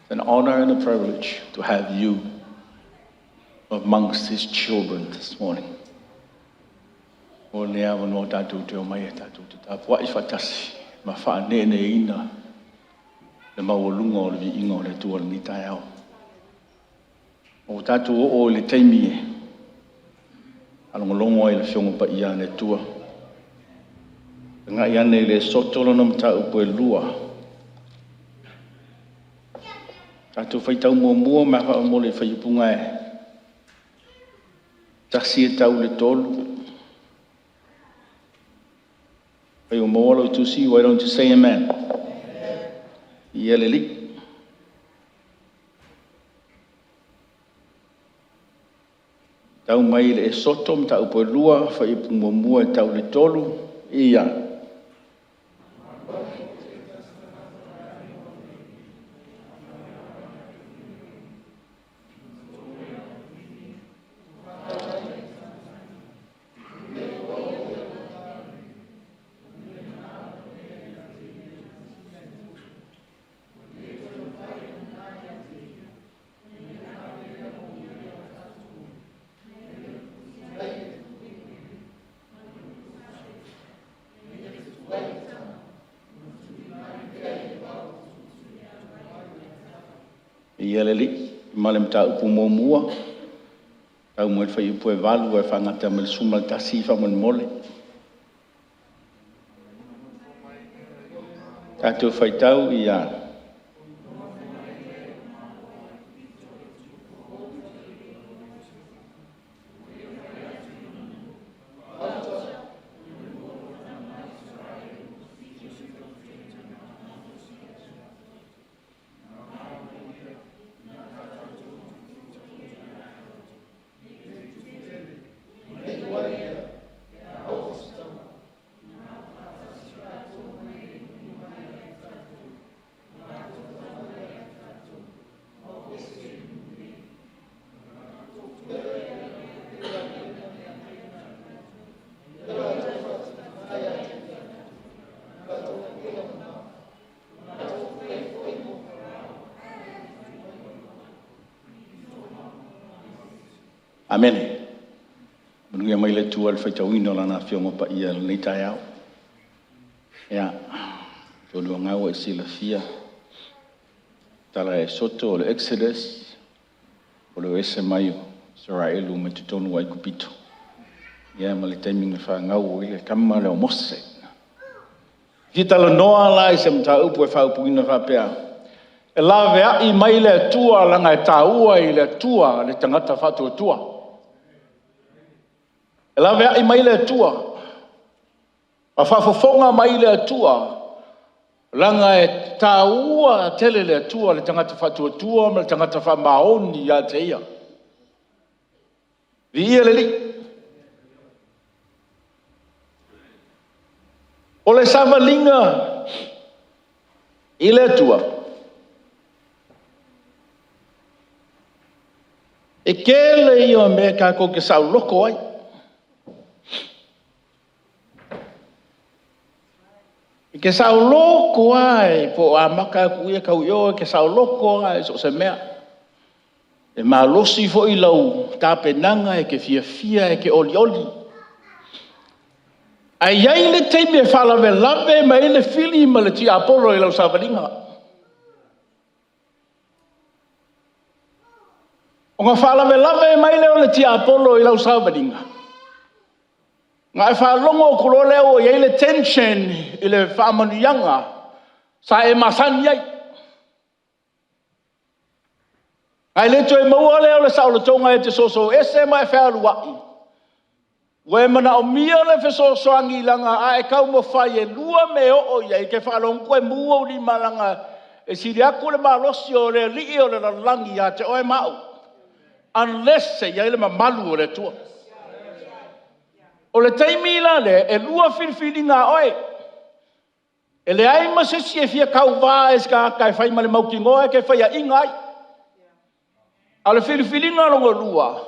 It's an honor and a privilege to have you amongst his children this morning. O le avanoa tatou te omai e tatou te tapuai faatasi ma faaneeneeina le maualuga o le viiga o le Atua i lenei taeao. O tatou oo i le taimi e faalogologo ai i le Afioga Paia a le Atua. Tagai ane i le Esoto lona mataupu e lua. Tatou faitau muamua ma faamolemole i fuaiupu e 1 e tau i le 3. Afai ua maua lau tusi, why don't you say amen? Ia le Alii. Tau mai le Esoto, mataupu e 2, fuaiupu 1 e tau i le 3. Ia. Viia le Alii. Ma le mataupu muamua, tau mai le fuaiupu e 8 ae faagata mai le 11 faamolemole. Tatou faitau ia Amene. Manuia mai le Atua i le faitauina o Lana Afioga Paia i lenei taeao. Ia, atonu o lena ua e silafia tala e soto o le Exodus, o le o ese mai o Isaraelu mai totonu o Aikupito, ia ma le taimi na fanau ai le tama lea o Mose. E fia talanoa la i se mataupu e faaupuina faapea, e laveai mai le Atua leaga e taua i le Atua le tagata faatuatua. E laveai mai le Atua ma faafofoga mai le Atua, leaga e taua tele i le Atua le tagata faatuatua ma le tagata faamaoni ia te Ia. Viia le Alii. O le savaliga i le Atua, e tele ia o mea tatou te saoloto ai. E te saoloto lava po o amata atu i i e tau i o, e te saoloto lava i so o se mea. E malosi foi lau tapenaga, e te fiafia, e te olioli. Ae i ai le taimi e faalavelave mai ai le fili ma le tiapolo i lau savaliga. Ona faalavelave mai lea o le tiapolo i lau savaliga, ona e faalogo atu loa lea ua i ai le tension i le faamanuiaga sa e masani ai. Ae le toe maua lea o le saolotoga e te sosoo ese ma e fealuai, ua e manaomia le fesoasoani leaga a e taumafai e lua mea e oo i ai, e te faalogo atu e mu ou lima leaga e sili atu le malosi o le alii o le lalolagi ia te oe ma au, unless e i ai le mamalu o le Atua. O le taimi la lea, e lua filifiliga a oe. E leai ma se isi e fia tauva ai i se tagata e fai ma le mautinoa e te faiaina ai. A o le filifiliga lona lua,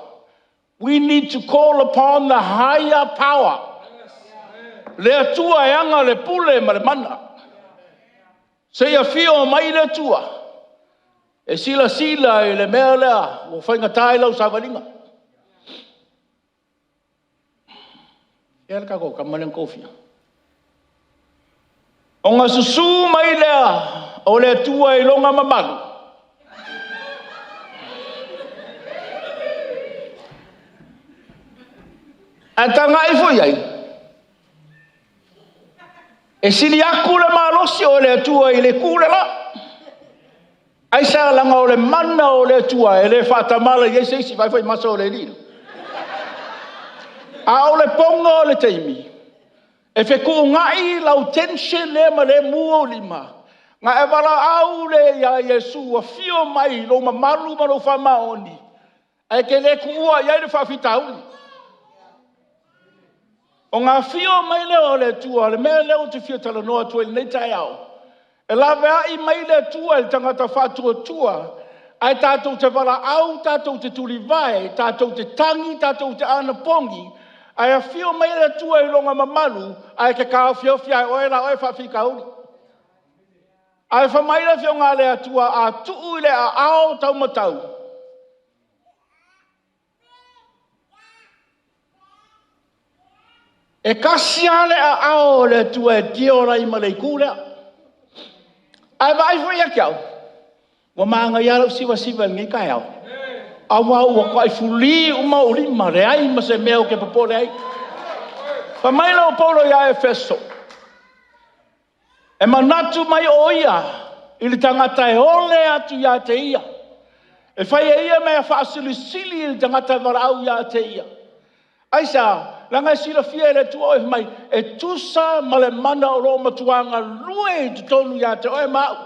we need to call upon the higher power, le Atua e ana le pule ma le mana. Se i afio mai le Atua e silasila i le mea lea ua faigata ai lau savaliga. Fea le tatou tama lea na tofia? Ona susu mai lea o le Atua i lona mamalu, ae tagai ifo i ai, e sili atu le malosi o le Atua i le itu le la. Aisea? Leaga o le mana o le Atua e le faatamala i ai se isi. Vaai foi i maso o le alii le. A o le poga o le taimi, e fetuunai lau tension lea ma lea e mu ou lima, ona e valaau lea ia Iesu, afio mai i lou mamalu ma lou faamaoni, ae e te le tuua i ai le faafitauli. Ona afio mai lea o le Atua, o le mea lea ou te fia talanoa atu ai i lenei taeao, e laveai mai le Atua i le tagata faatuatua, ae tatou te valaau, tatou te tulivae, tatou te tagi, tatou te anapogi, ae afio mai le Atua i lona mamalu ae te taofiofi lava e oe la oe faafitauli. Ae fai mai le Afioga a le Atua, a tuu i le aao taumatau, e tasi lava le aao o le Atua e deal ai ma le itu lea. Ae vaai foi ia te au, Ua manaia lava lou sivasiva i lenei taeao, aua ua matuai free uma ou lima, leai ma se mea ou te popole ai. Fai mai le Paulo ia Efeso, e manatu mai o ia i le tagata e ole atu ia te ia, e fai e ia mea faasilisili i le tagata e valaau ia te ia. Aisea? Leaga e silafia e le Atua oe, fai mai e tusa ma le mana o lo o matua galue i totonu ia te oe ma au.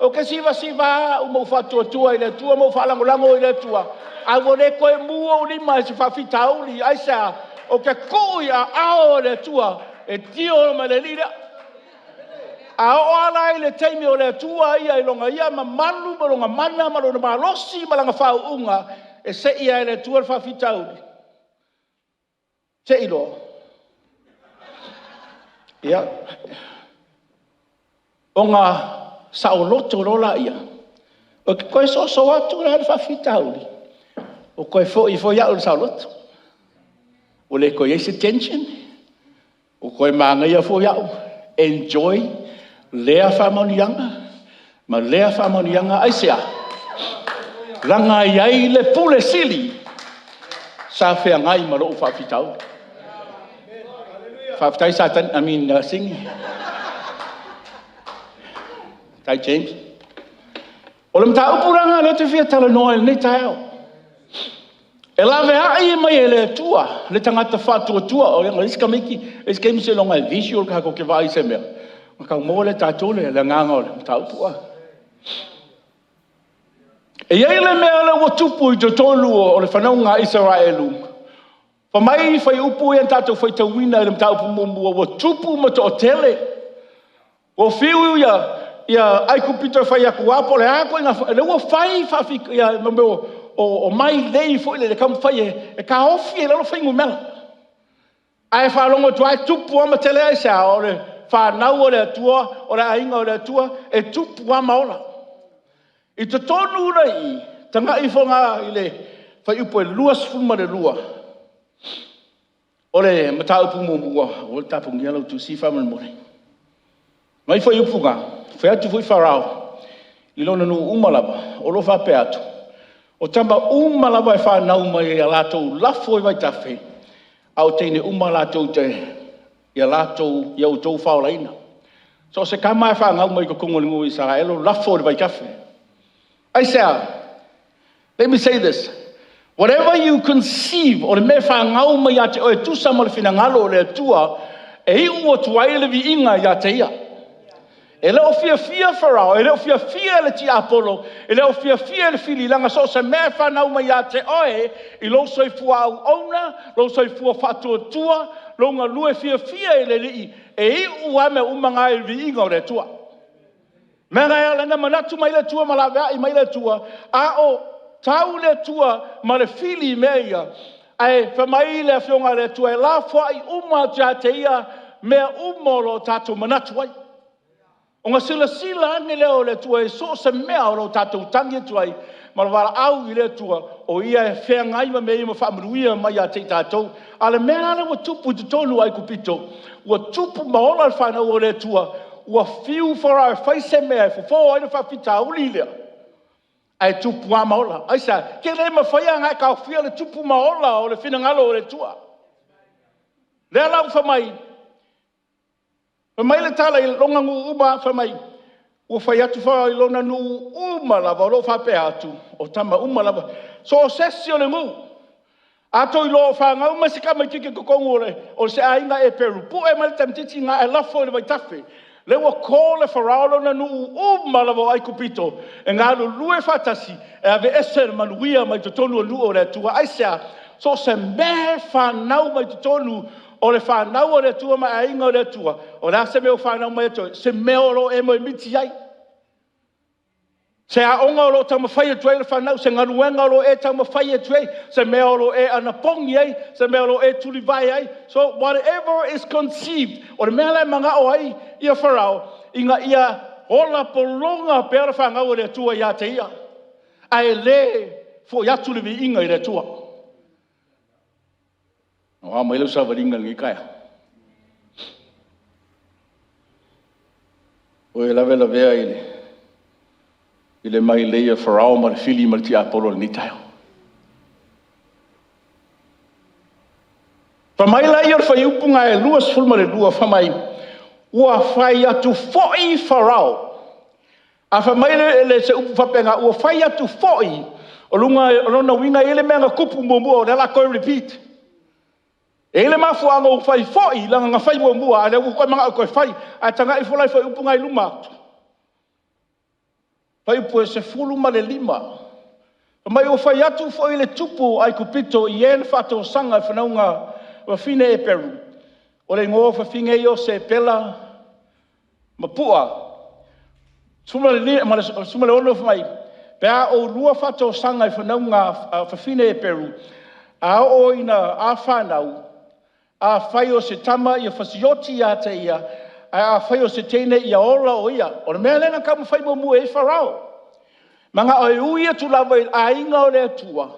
Ou te sivasiva lava au ma ou faatuatua i le Atua ma ou faalagolago i le Atua, ae ua le toe mu ou lima i se faafitauli. Aisea? Ou te tuu i aao o le Atua e deal ma le alii lea. A oo lava la i le taimi o le Atua ia i lona ia mamalu ma lona mana ma lona malosi ma lana faauuga e se'i ai e le Atua le faafitauli, se i loa. Ia, ona saoloto loa lea, ou te toe soso atu la i le faafitauli, ua toe foi foi au i le saoloto, ua le toe i ai se tension, ua toe manaia foi au, enjoy lea faamanuiaga ma lea faamanuiaga. Aisea? Leaga e i ai le Pule Sili sa feagai ma lou faafitauli. Faafetai Satani, I mean Sigi. Faafetai James. O le mataupu la lena o lea ou te fia talanoa ai i lenei taeao. E laveai mai e le Atua le tagata faatuatua. O le isi tamaiti seiloga e visual tatou te vaai i se mea ona tau maua lea e tatou le agaga o le mataupu. E i ai le mea lea ua tupu i totonu o le fanauga a Isaraelu, fai mai fuaiupu ia na tatou faitauina i le mataupu muamua, ua tupu ma toatele. Ua fiu ia Aikupito e fai atu a, po o le a ituaiga… o lea ua fai mea o mailei foi lele e taumafai e taofi ai i lalo fuainumera. Ae faalogo atu lava e tupu lava ma tele. Aisea? O le fanau a le Atua, o le aiga o le Atua, e tupu lava ma ola. I totonu la i i, tagai ifo i le fuaiupu 22 o le mataupu muamua. Aua le tapunia lau tusi faamolemole. Fai mai le fuaiupu lena, fai atu foi Farao i lona nuu uma lava o lo o faapea atu, o tama uma lava e fanau mai ia latou lafo i vaitafe, a o teine uma latou te ia outou faolaina. So o se tama lava e fanau mai totonu o le nuu o Isaraelu, lafo i le vaitafe. Aisea? Let me say this, whatever you conceive, o le mea e fanau mai ia te oe e tusa ma le finagalo o le Atua, e iu atu ai le viiga ia te Ia. E le o fiafia Farao, e le o fiafia le tiapolo, e le o fiafia le fili, leaga so o se mea e fanau mai ia te oe i lou soifua auauna, lou soifua faatuatua, lou galue fiafia i le Alii, e iu lava mea uma na i le viiga o le Atua. O le mea lena e ala ai ona manatu mai le Atua ma laveai mai le Atua, a o tau le Atua ma le fili i mea ia, ae fai mai le Afioga a le Atua e lafoai uma atu ia te Ia mea uma o lo o tatou manatu ai. Ona silasila ane lea o le Atua i so o se mea o lo o tatou tagi atu ai ma valaau i le Atua, o Ia e feagai ma mea ia ma faamanuia mai ia te i tatou. A o le mea la lea ua tupu i totonu o Aikupito, ua tupu ma ola le fanau a le Atua, ua fiu Farao e fai se mea e fofo ai le faafitauli lea, ae tupu lava ma ola. Aisea? E le mafai ona e taofia le tupu ma ola o le finagalo o le Atua. O lea la ua fai mai, fai mai le tala i lona nuu uma, fai mai, ua fai atu Farao i lona nuu uma lava o lo o faapea atu, o tama uma lava, so o se isi o le nuu, a outou iloa o fanau mai se tamaitiiti i totonu o se aiga Eperu, pue mai le tamaitiiti lena ae lafo i le vaitafe. O lea ua call e Farao lona nuu uma lava o Aikupito e galulue faatasi e aveese le manuia mai totonu o nuu o le Atua. Aisea? So o se mea e fanau mai totonu o le fanau a le Atua ma aiga o le Atua, o le a se mea o fanau mai ia te oe, se mea o lo o e moemiti i ai, se aoga o lo o taumafai atu ai le fanau, se galuega o lo o e taumafai atu ai, se mea o lo o e anapogi ai, se mea o lo o e tulivae ai. So whatever is conceived, o le mea la e manao ai ia Farao, ina ia ola pologa pea le fanau a le Atua ia te ia, ae le foi atu le viiga i le Atua. O a mai lau savaliga i lenei taeao? O e lavelavea i i le mailei a Farao ma le fili ma le tiapolo i lenei taeao. Fai mai lea o le fuaiupu 22, fai mai, ua fai atu foi Farao. A fai mai se upu faapena ua fai atu foi, o lona uiga e i ai le mea na tupu muamua o lea o le a toe repeat. E i ai le mafuaaga ua fai foi, leaga na fai muamua a o lea ua toe manao e toe fai. Ae tagai ifo la i le fuaiupu lena i luma atu, fuaiupu 15. Fai mai ua fai atu foi le tupu o Aikupito i e na faatosaga i fanauga a fafine Eperu, o le igoa o fafine ia o Sipela ma Pua. 16 fai mai, pe a oulua faatosaga i fanauga a fafine Eperu, a oo ina a fanau, afai o se tama ia fasioti ia te ia, ae afai o se teine ia ola o ia. O le mea lea na taumafai muamua i ai Farao, manao e ui atu lava i aiga o le Atua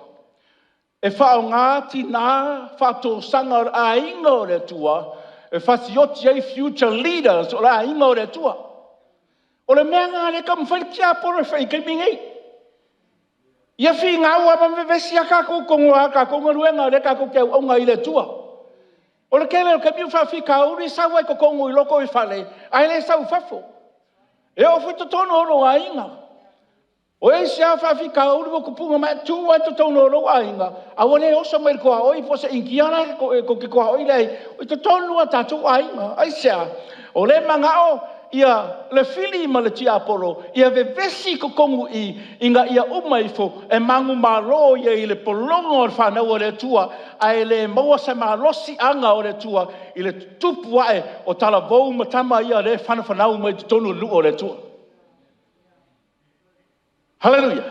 e faaaoga tina faatosaga o le aiga o le Atua e fasioti ai future leaders o le aiga o le Atua. O le mea lena o lea e taumafai le tiapolo e fai i le taimi lenei. Ia finau lava ma vevesi lava tatou i totonu o a tatou galuega o lea tatou te auauna ai i le Atua. O le tele o taimi o faafitauli e sau lava i totonu i lotoifale ae le sau i fafo. E oo foi i totonu o lou aiga. O isi lava faafitauli ua tupu ma e tu lava i totonu o lou aiga, ae ua le oso mai i le tuaoi po o se Initia la e tou te tuaoi i totonu lava o tatou aiga. Aisea? O lea e manao le fili ma le tiapolo ia vevesi i totonu i i ina ia uma ifo e manumalo i le pologa o le fanau a le Atua ae le maua se malosiaga o le Atua i le tutupu ae o talavou ma tama ia o lea e fanafanau mai totonu o le nuu o le Atua. Haleluia!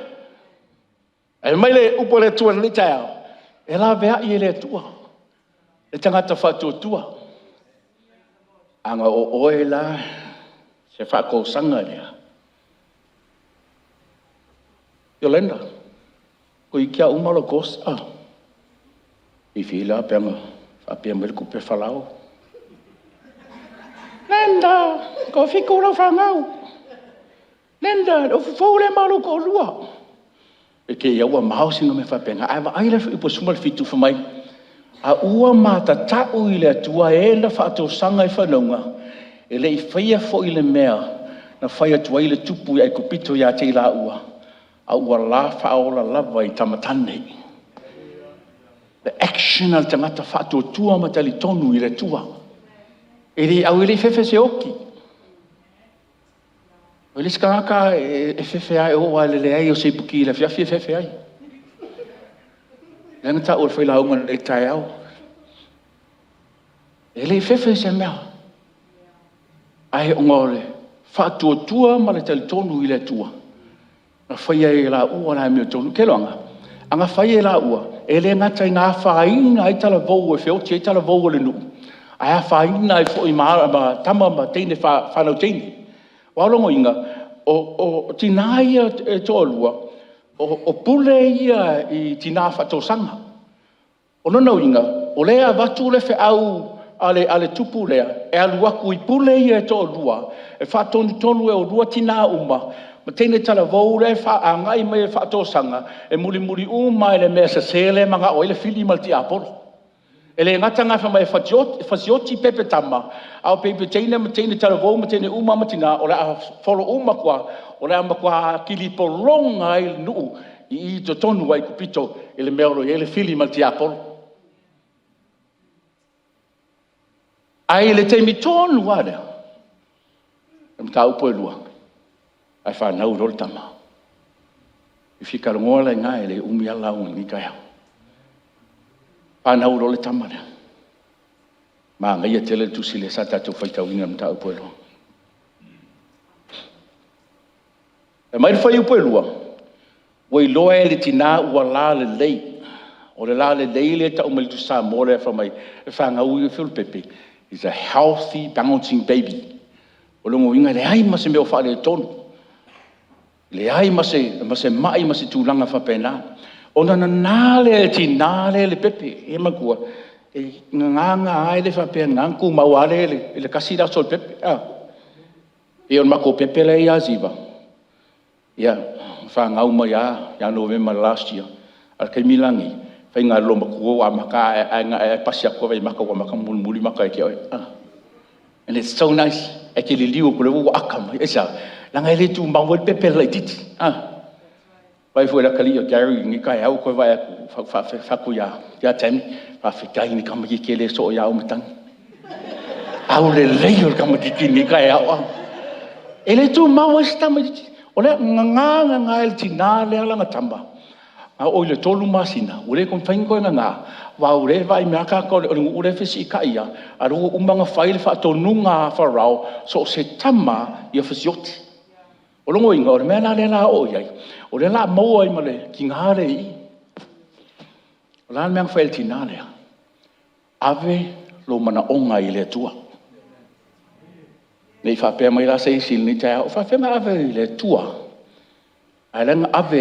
Ae fai mai le upu a le Atua i lenei taeao, e laveai e le Atua le tagata faatuatua. A na o oe la se faatosaga lea, Yolanda, toeitiiti lava uma lou course. Fiafia la pe ana faapea mai le tupe Farao, Glenda, toafitu lau fanau. Glenda, le ofi fou lea ma lou toalua. E te i lava ua mao sina mea faapena. Ae vaai la i le fuaiupu 17 fai mai, a ua matatau i le Atua e na faatosaga i fanauga, e le i faia foi le mea na fai atu ai le tupu i Aikupito ia te i laua, a ua la faaola lava i tama tane. The action a le tagata faatuatua ma talitonu i le Atua. E le i fefe e seoti. O le isi tagata e fefe lava e oo lava i le leai o se iputi i le afiafi e fefe ai. Lea na taua e le failauga nei i le taeao. E le i fefe i se mea, ae ona o le faatuatua ma le talitonu i le Atua, na faia ai e laua le amiotonu. Ou te iloaina, ana fai e laua, e le gata ina afaina ai talavou e feoti ai talavou o le nuu, ae afaina ai foi ma tama ma fanau teine. Aua o lona uiga, o tina ia e toalua, o pule ia i tina faatosaga. O lona uiga, o lea e avatu le feau a le tupu lea e alu atu i pule ia e toalua, e faatonutonu e oulua tina uma ma teine talavou la e agai mai e faatosaga, e mulimuli uma lava i le mea sese lea e manao ai le fili ma le tiapolo. E le gata ina fai mai e fasioti pepe tama, a o pepe teine ma teine talavou ma teine uma ma tina, o le a follow uma atu lava, o le a matua atili pologa ai le nuu i totonu o Aikupito i le mea o lo o i ai le fili ma le tiapolo. Ae i le taimi tonu lava lea, o le mataupu e lua, ae fanau loa le tama. E fia talanoa la i ina, e le umi lava le lauga i lenei taeao. Fanau loa le tama lea, manaia tele le tusi lea sa tatou faitauina i le mataupu e lua. E aumai le fuaiupu e 2, ua iloa e le tina ua lalelei. O le lalelei lea e tau mai e le Tusi Samoa lea fai mai e fanau ifo le pepe, is a healthy bouncing baby. O lona uiga e leai ma se mea o faaletonu, leai ma se mai ma se tulaga faapena. Ona nana lea e le tina lea le pepe. Ia manatua, e nana nana lava e le faapea e nana ona tumau lava lea i le tasi le aso o le pepe. E pei o le matou pepe la e ia Ziva, Ia, fanau mai lava ia Novema last year, a o le taimi la lenei, faiga lava o le loomatua ua amata lava ae pasi atu lava vaai maka ua amata ona mulimuli maka ia te oe. And it's so nice, e te liliu atu loa ua ata mai. Aisea? Leaga e le tumau ai le pepe laitiiti. Vaai foi i le atalii o Gary i lenei taeao ua toe vaai atu, ou fai atu ia Tammy, faafetai i le tamaitiiti e le soo ia au matagi. Aulelei o le tamaitiiti i lenei taeao. E le tumau ai se tamaitiiti. O lea e nana nana e le tina lea lana tama, a oo i le 3 masina ua le mafai ona toe nana, aua o lea e vaai mai lava tagata o le nuu la e fesiitai i ai, a o lea ua uma ona fai le faatonuga a Farao, so o se tama lava ia fasioti. O lona uiga, o le mea la lea o le a oo i ai, o lea o le a maua ai ma le tina lea i i. O le a le mea na fai e le tina lea? Ave lou manaoga i le Atua. Ne i faapea mai la se isi i lenei taeao, e faapefea ona ave i le Atua a o la e na ave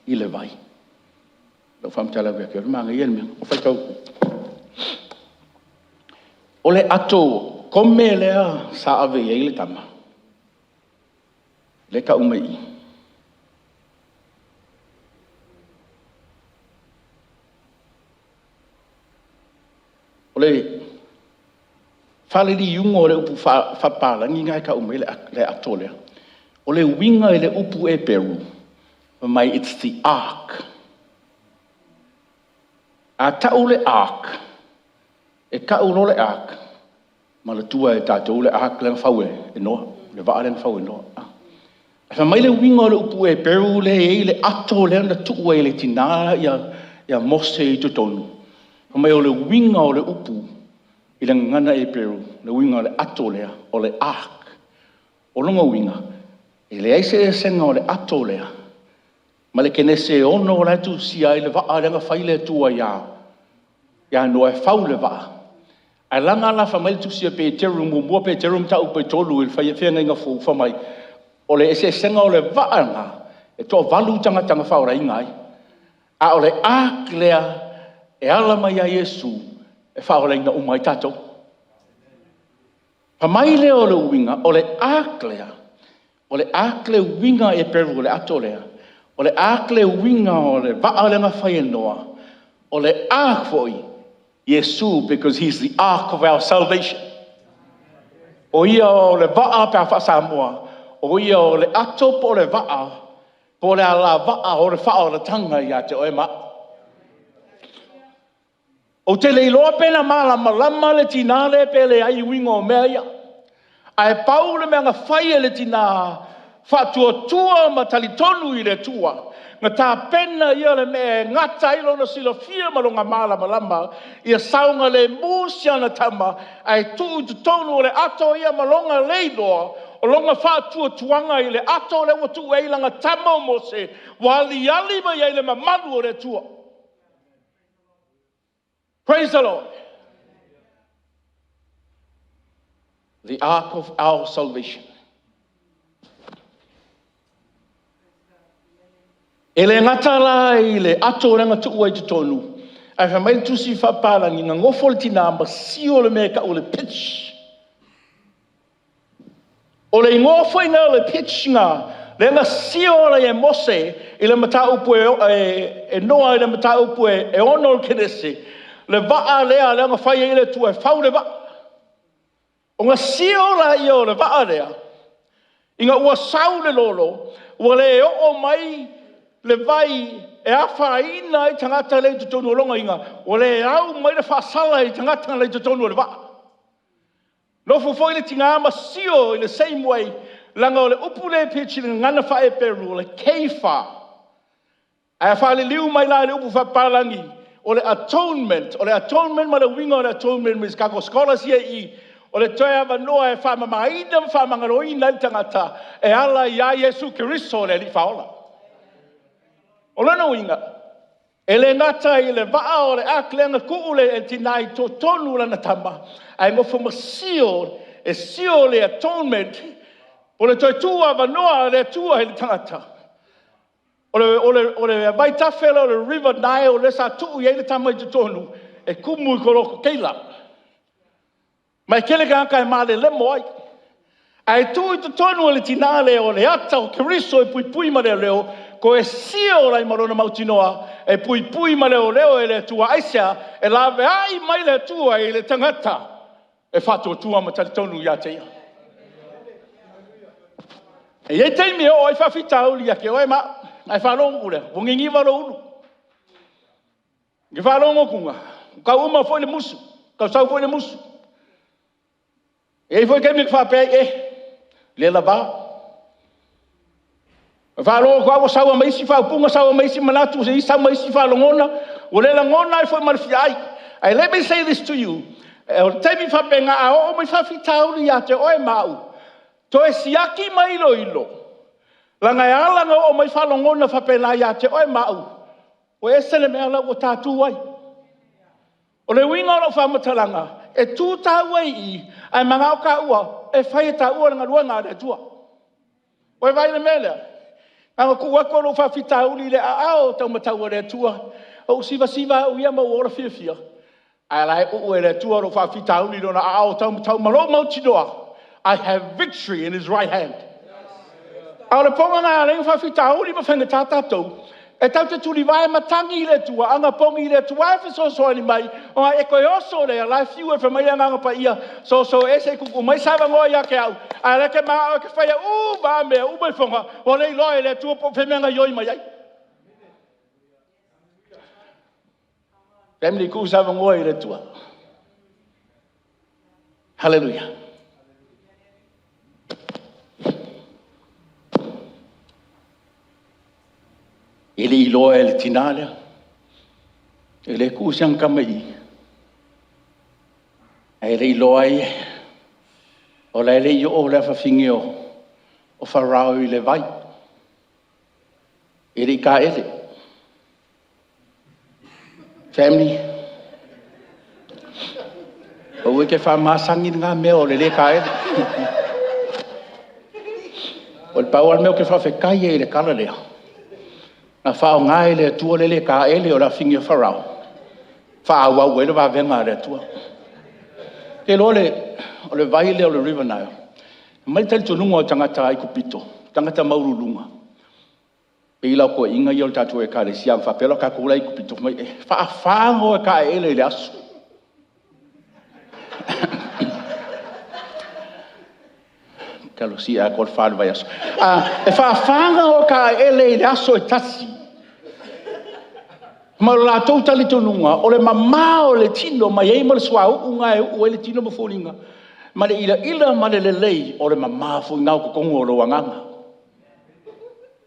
i le vai? O lau faamatalaga ia te oe, o le manaia le mea. Ua faitau atu. O le ato kome lea sa ave i ai le tama, lea e tau mai i i, o le faleliliuga o le upu faapapalagi lena e tau mai ai le ato lea, o le uiga i le upu Eperu, fai mai it's the ark. A tau le ark, e tau loa le ark, manatua e tatou le ark lea na fau e Noa, le vaa lea na fau e Noa. Ae fai mai le uiga o le upu Eperu lea e i ai le ato lea na tuu ai e le tina ia Mose i totonu, fai mai o le uiga o le upu i le gagana Eperu, le uiga o le ato lea, o le ark. O lona uiga, e leai se eseesega o le ato lea ma le kenese e 6 la e tusia ai le vaa lea na fai le Atua ia Noa e fau le vaa. Ae leaga la fai mai le tusi a Peteru, 1 Peteru mataupu e 3 i le Feagaiga Fou, fai mai, o le eseesega o le vaa lena, e toavalu tagata na faolaina ai, a o le ark lea e ala mai ia Iesu e faaolaina uma ai tatou. Fai mai lea o le uiga, o le ark lea, o le ark le uiga Eperu o le ato lea, o le ark le uiga o le vaa lea na fai e Noa, o le ark foi, Iesu because he is the ark of our salvation. O ia o le vaa pe a faa-Samoa, o ia o le ato po o le vaa po o le alavaa o le faaolataga ia te oe ma au. Ou te le iloa pe na malamalama le tina lea pe leai i uiga o mea ia, ae pau le mea na fai e le tina, faatuatua ma talitonu i le Atua, na tapena e ia le mea e gata ai lona silafia ma lona malamalama ia saogalemu si ana tama, ae tuu i totonu o le ato ia ma lona leiloa, o lona faatuatuaga i le ato lea ua tuu ai lana tama o Mose, ua aliali mai ai le mamalu o le Atua. Praise the Lord. The ark of our salvation. E le gata la i le ato lea na tuu ai i totonu, ae fai mai le tusi faapalagi, na nofo le tina ma sio le mea e tau o le pitch. O le igoa foi lea o le pitch na, lea na sio ai e Mose i le mataupu e Noa i le mataupu e 6 o le Kenese, le vaa lea na fai ai le Atua e fau le vaa. Ona sio lea o le vaa lea, ina ua sau le lolo, ua le oo mai le vai e afaina ai tagata la e i totonu. O lona uiga, ua le au mai le faasala i tagata la e i totonu o le vaa. Nofo foi le tina ma sio i le same way, leaga o le upu lea e pitch i le gagana faa-Eperu o le keifa. Ae faaliliu mai la i le upu faapapalagi, o le atonement. O le atonement ma le uiga o le atonement i se tatou scholars ia e i i, o le toe avanoa e faamamaina ma faamagaloina ai le tagata e ala ia Iesu Keriso le Alii Faaola. O lona uiga, e le gata i le vaa o le ark lea na tuu le tina i totonu o lana tama, ae nofo ma seal, e seal le atonement, o le toe tuuavanoa o le Atua i le tagata. O le vaitafe lea o le River Nile lea sa tuu i ai le tama i totonu e tumu i koloto keila, ma e tele tagata e malelemo ai. Ae tuu i totonu o le tinā lea o le ata o Keriso e puipui ma leoleo, toe seal ai ma lona mautinoa e puipui ma leoleo e le Atua. Aisea? E laveai mai le Atua i le tagata e faatuatua ma talitonu ia te Ia. E i ai taimi e oo ai faafitauli ia te oe ma au, ona e faalogo atu lea ua niniva lou ulu. E te faalogo atu ua tau uma foi le musu, tau sau foi le musu. E i ai foi taimi e faapea ai, e le lava. E faalogo atu lava ua saua ma isi faaupuga, saua ma isi manatu, sau ma isi faalogona, ua le lagona ai foi ma le fia ai. Ae let me say this to you, o le taimi faapena a oo mai faafitauli ia te oe ma au, toe siaki ma iloilo, leaga e ala ona oo mai faalogona faapena ia te oe ma au, ua ese le mea la ua ta tu ai. O le uiga o lau faamatalaga, e tu taua i i, ae manao taua e fai e taua le galuega a le Atua. Ua e vaai i le mea lea? Na ona tuu atu o lou faafitauli i le aao taumatau o le Atua, ou sivasiva au ia ma ou ola fiafia, a o la e uu e le Atua lou faafitauli i Lona aao taumatau ma lou mautinoa, I have victory in His right hand. A o le poga lena e ala ai ona faafitauli ma faigata tatou, e tatou te tulivae ma tagi i le Atua, anapogi i le Atua e fesoasoani mai, ona e toe oso lea, o la e fiu e fai mai le Agaga Paia, soso ese i tuu mai se avanoa ia te au, a o lea e te manao e te faia uma lava mea, uma ifoga, ua le iloa e le Atua po o fea le mea e gaoioi mai ai. Family, tuu se avanoa i le Atua. Hallelujah. E le i iloa e le tinā lea, e le tuu si ana tama i i, ae le i iloa ai o la e le i oo le afafine o Farao i le vai, e le i taele. Family, aua e te faamasani lena mea o le le taele. O le pau lava le mea ou te faafetai ai i le tala lea, na faaaoga e le Atua le le taele o le afafine o Farao e faaauau ai le vavega a le Atua. Ou te iloa o le vai lea o le River Nile, e i ai le talitonuga o tagata Aikupito, o tagata maualuluga, e pei la o toeaiina ia o le tatou ekalesia a faapea la o tatou la e i Aikupito, fai mai, e faafa ona o e taeele i le aso. Talosia ia atoa le fa o le vaiaso. E faafa ona o e taeele i le aso e tasi, ma o le latou talitonuga, o le mama o le tino mai ai ma le suauu lena e uu ai le tino ma foliga, ma le ilaila ma le lelei, o le mama foi lena o totonu o lou agaga.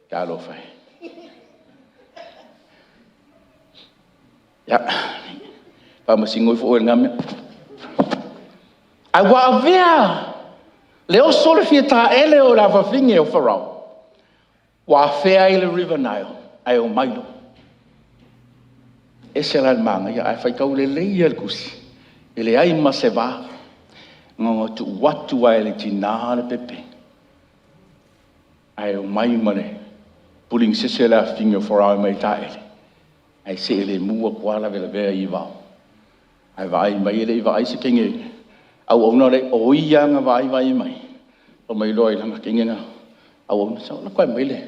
Talofa e. Ia, faamasino ifo oe i lena mea. Ae ua avea le oso le fia taele o le afafine o Farao ua afea ai le River Nile ae omai loa. E ese la le manaia, ae faitau lelei lava le tusi, e leai ma se va, na ona tuu atu lava e le tina le pepe, ae omai ma le pulegesese le afafine o Farao e omai e taele, ae seelemu atu lava lavelavea i vao, ae vaai mai e le i vaai se teine auauna laiti, o ia lava na vaai vaai mai, omai loa i lana teine auauna, sau ae aumai le…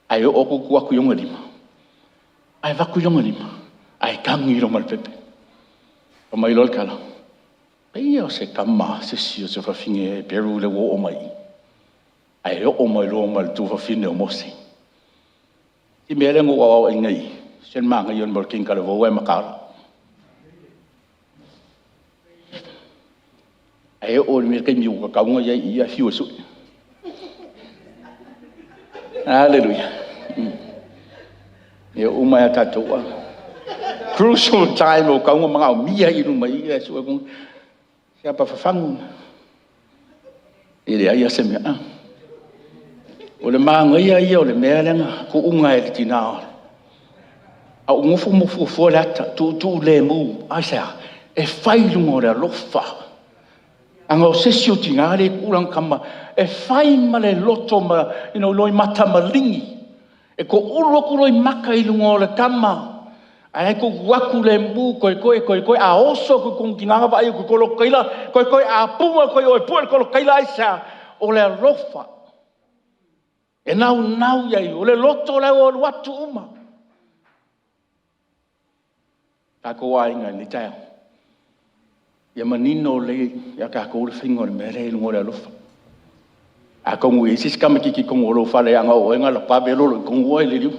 Ae oo atu tuu atu i ona lima, ae avatu i ona lima, ae tagi loa ma le pepe. Fai mai loa le tala, pei o se tama a se isi o se afafine Heperu lea ua oo mai i i, ae oo mai loa ma le tuafafine o Mose. I le mea lea na ou aoaoina i i, se o le manaia o le mea o le konekarate ae mataala. Ae oo i le taimi ua tatau ona i ai i i, ae fiu e sue. Aleluia. E oo uma lava ia tatou, crucial time ua tatau ona manaomia ai i luma i i, ae sue atu, se a fafagu, e leai lava se mea. O le manaia ia o le mea lea na tuuga e le tina. Ae ou nofo ma fuafua le ata, tuutuulemu. Aisea? E fai i luga o le alofa. Leaga o se isi o tina lea e tuu lana tama e fai ma le loto loimata maligi, e toulu atu loimata i luga o le tama, ae tuu atu lemu, toetoe, toetoe, a oso atu i totonu o tina na vaai atu i koloto taila, toetoe a puna atu i o e pue le koloto taila. Aisea? O le alofa e naunau i ai, o le loto lea ua alu atu uma. Tatou aiga i lenei taeao, ia manino lelei ia tatou le faiga o le mea lea i luga o le alofa. Atonu e i ai se isi tamaitiiti i totonu o lou fale ana oo atu oe, na ona ave lea lolo i totonu oe liliu.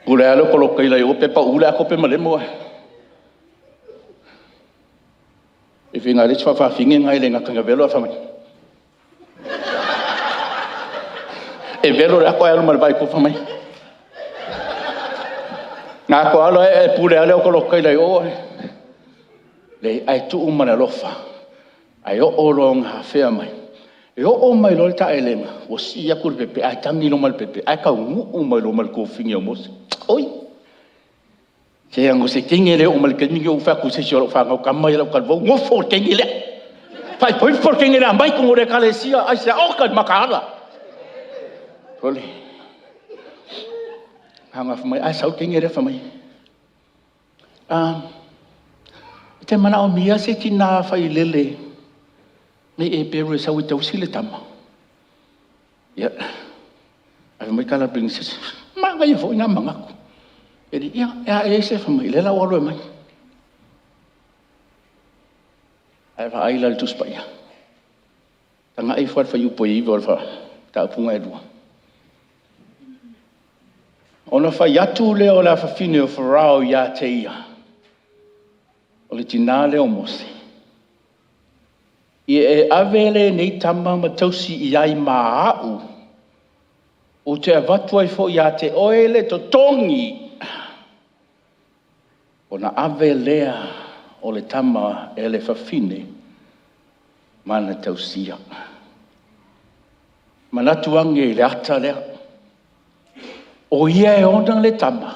Pule lava lea o toloka i o pe pau le ato pe malemo ae. E feiloai le isi faafafine lena e le gata ina velo ae fai mai, e velo le ato ae alu ma le vai i tua fai mai. Na atoa loa e pule lava le otaota i o ae. Leai, ae tuu ma le alofa, ae oo loa ina afea mai, e oo mai loa le taelega, ua sii atu le pepe ae tagi loa ma le pepe ae taunuu mai loa ma le tuafafine o Mose. Oi, se leaga o se teine lea e oo mai i le taimi lenei o ou fai atu i se isi o lau fanau tama ia o lau talavou, nofo i le teine lea, faaipoipo le teine lea aumai i totonu o le ekalesia. Aisea? Oka le mataala. Sole, ae sau le teine lea fai mai, e te manaomia se tina failele nei Eperu e sau e tausi le tama? Ia, ae fai mai tala a le penisesi, manaia foi na manatu. Ia, a i ai se… Fai mai, o lea o le a ou alu e aumai. A e vaai la i le Tusi Paia, tagai ifo lava i le fuaiupu e 9 o le faaupuga e 2. Ona fai atu lea o le afafine o Farao ia te ia, o le tina lea o Mose, ia e ave lenei tama ma tausi i ai ma au, ou te avatu ai foi ia te oe le totogi, ona ave lea o le tama e le fafine ma na tausia. Manatu ane i le ata lea, o ia e ona le tama,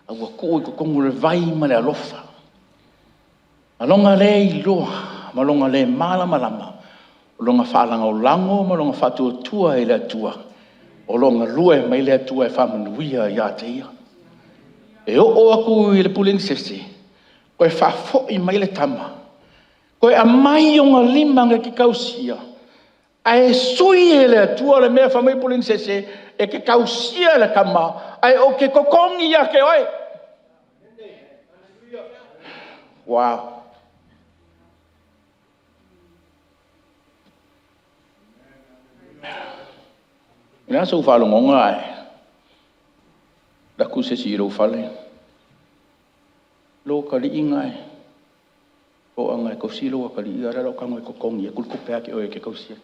ae ua tuu i totonu o le vai ma le alofa, ma lona le iloa ma lona le malamalama, o lona faalagolago ma lona faatuatua i le Atua, o lo o galue mai le Atua e faamanuia ia te ia. E oo atu i le pulesese'e toe faafoi mai le tama, toe aumai i ona lima na te tausia, ae sui e le Atua le mea. Fai mai le pulemisese e te tausia le tama ae ou te totogi ia te oe. Uau! O le a sou faalogoga ae alu atu se isi i lou fale, lo atalii lena e toaga e tausi lou atalii, a o le la ou tago e totogi atu le tupe ia te oe e te tausi ai.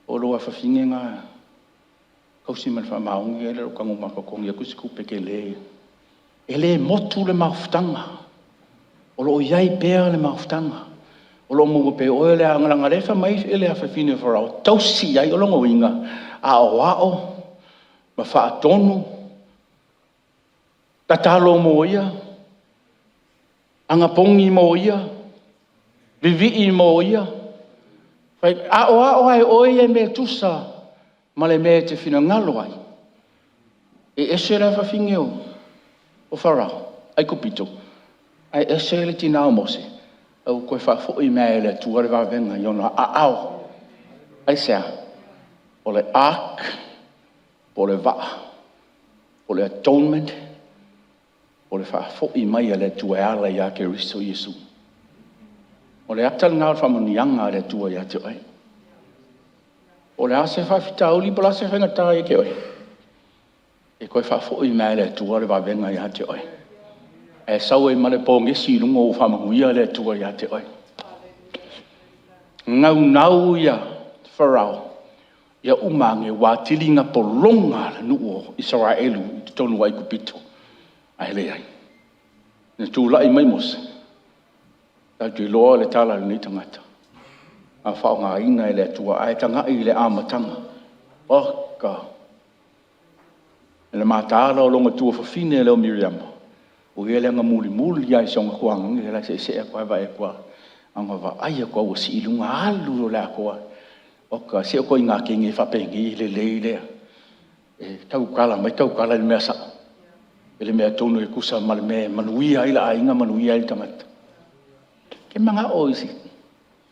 Po o lou afafine lena e tausi ma le faamaoni, a lea o le a ou tago e totogi atu se tupe tele. E le motu le mafutaga, o lo o i ai pea le mafutaga, o lo o maua pea e oe le agaga, leaga o lea e fai mai le afafine o Farao, tausi i ai. O lona uiga, aoao ma faatonu, tatalo mo ia, anapogi mo ia, vivii mo ia, aoao lava e oe ia i mea e tusa ma le mea e te finagalo ai. E ese le afafine o Farao Aikupito, ae ese le tina o Mose, ae ua toe faafoi mai lava e le Atua le vavega i ona aao. Aisea? O le ark po o le vaa, o le atonement, o le faafoi mai a le Atua e ala ia Keriso Iesu. O le ata lena o le faamanuiaga a le Atua ia te oe. Po o le a se faafitauli po o le a se faigata ia te oe, e toe faafoi mai lava e le Atua le vavega ia te oe, ae sau ai ma le pogesi i luga ua faamanuia le Atua ia te oe. Na naunau ia Farao ia uma ane ua atili ona pologa le nuu o Isaraelu i totonu o Aikupito, ae leai. Na tulai mai Mose, tatou te iloa le tala a lenei tagata, na faaaogaina e le Atua. Ae tagai i le amataga, oka, i le mataala o lona tuafafine lea o Miriama, o ia lea na mulimuli lava i si ona tuagagine la e seesee atu lava vaai atu lava. Na ona vaai atu lava ua sii i luga alu loa le atoa. Oka, se o ituaiga teine faapenei e lelei le tautala mai tautala i le mea sao, i le mea tonu e tusa ma le mea e manuia ai le aiga manuia ai le tagata. Ou te manao i se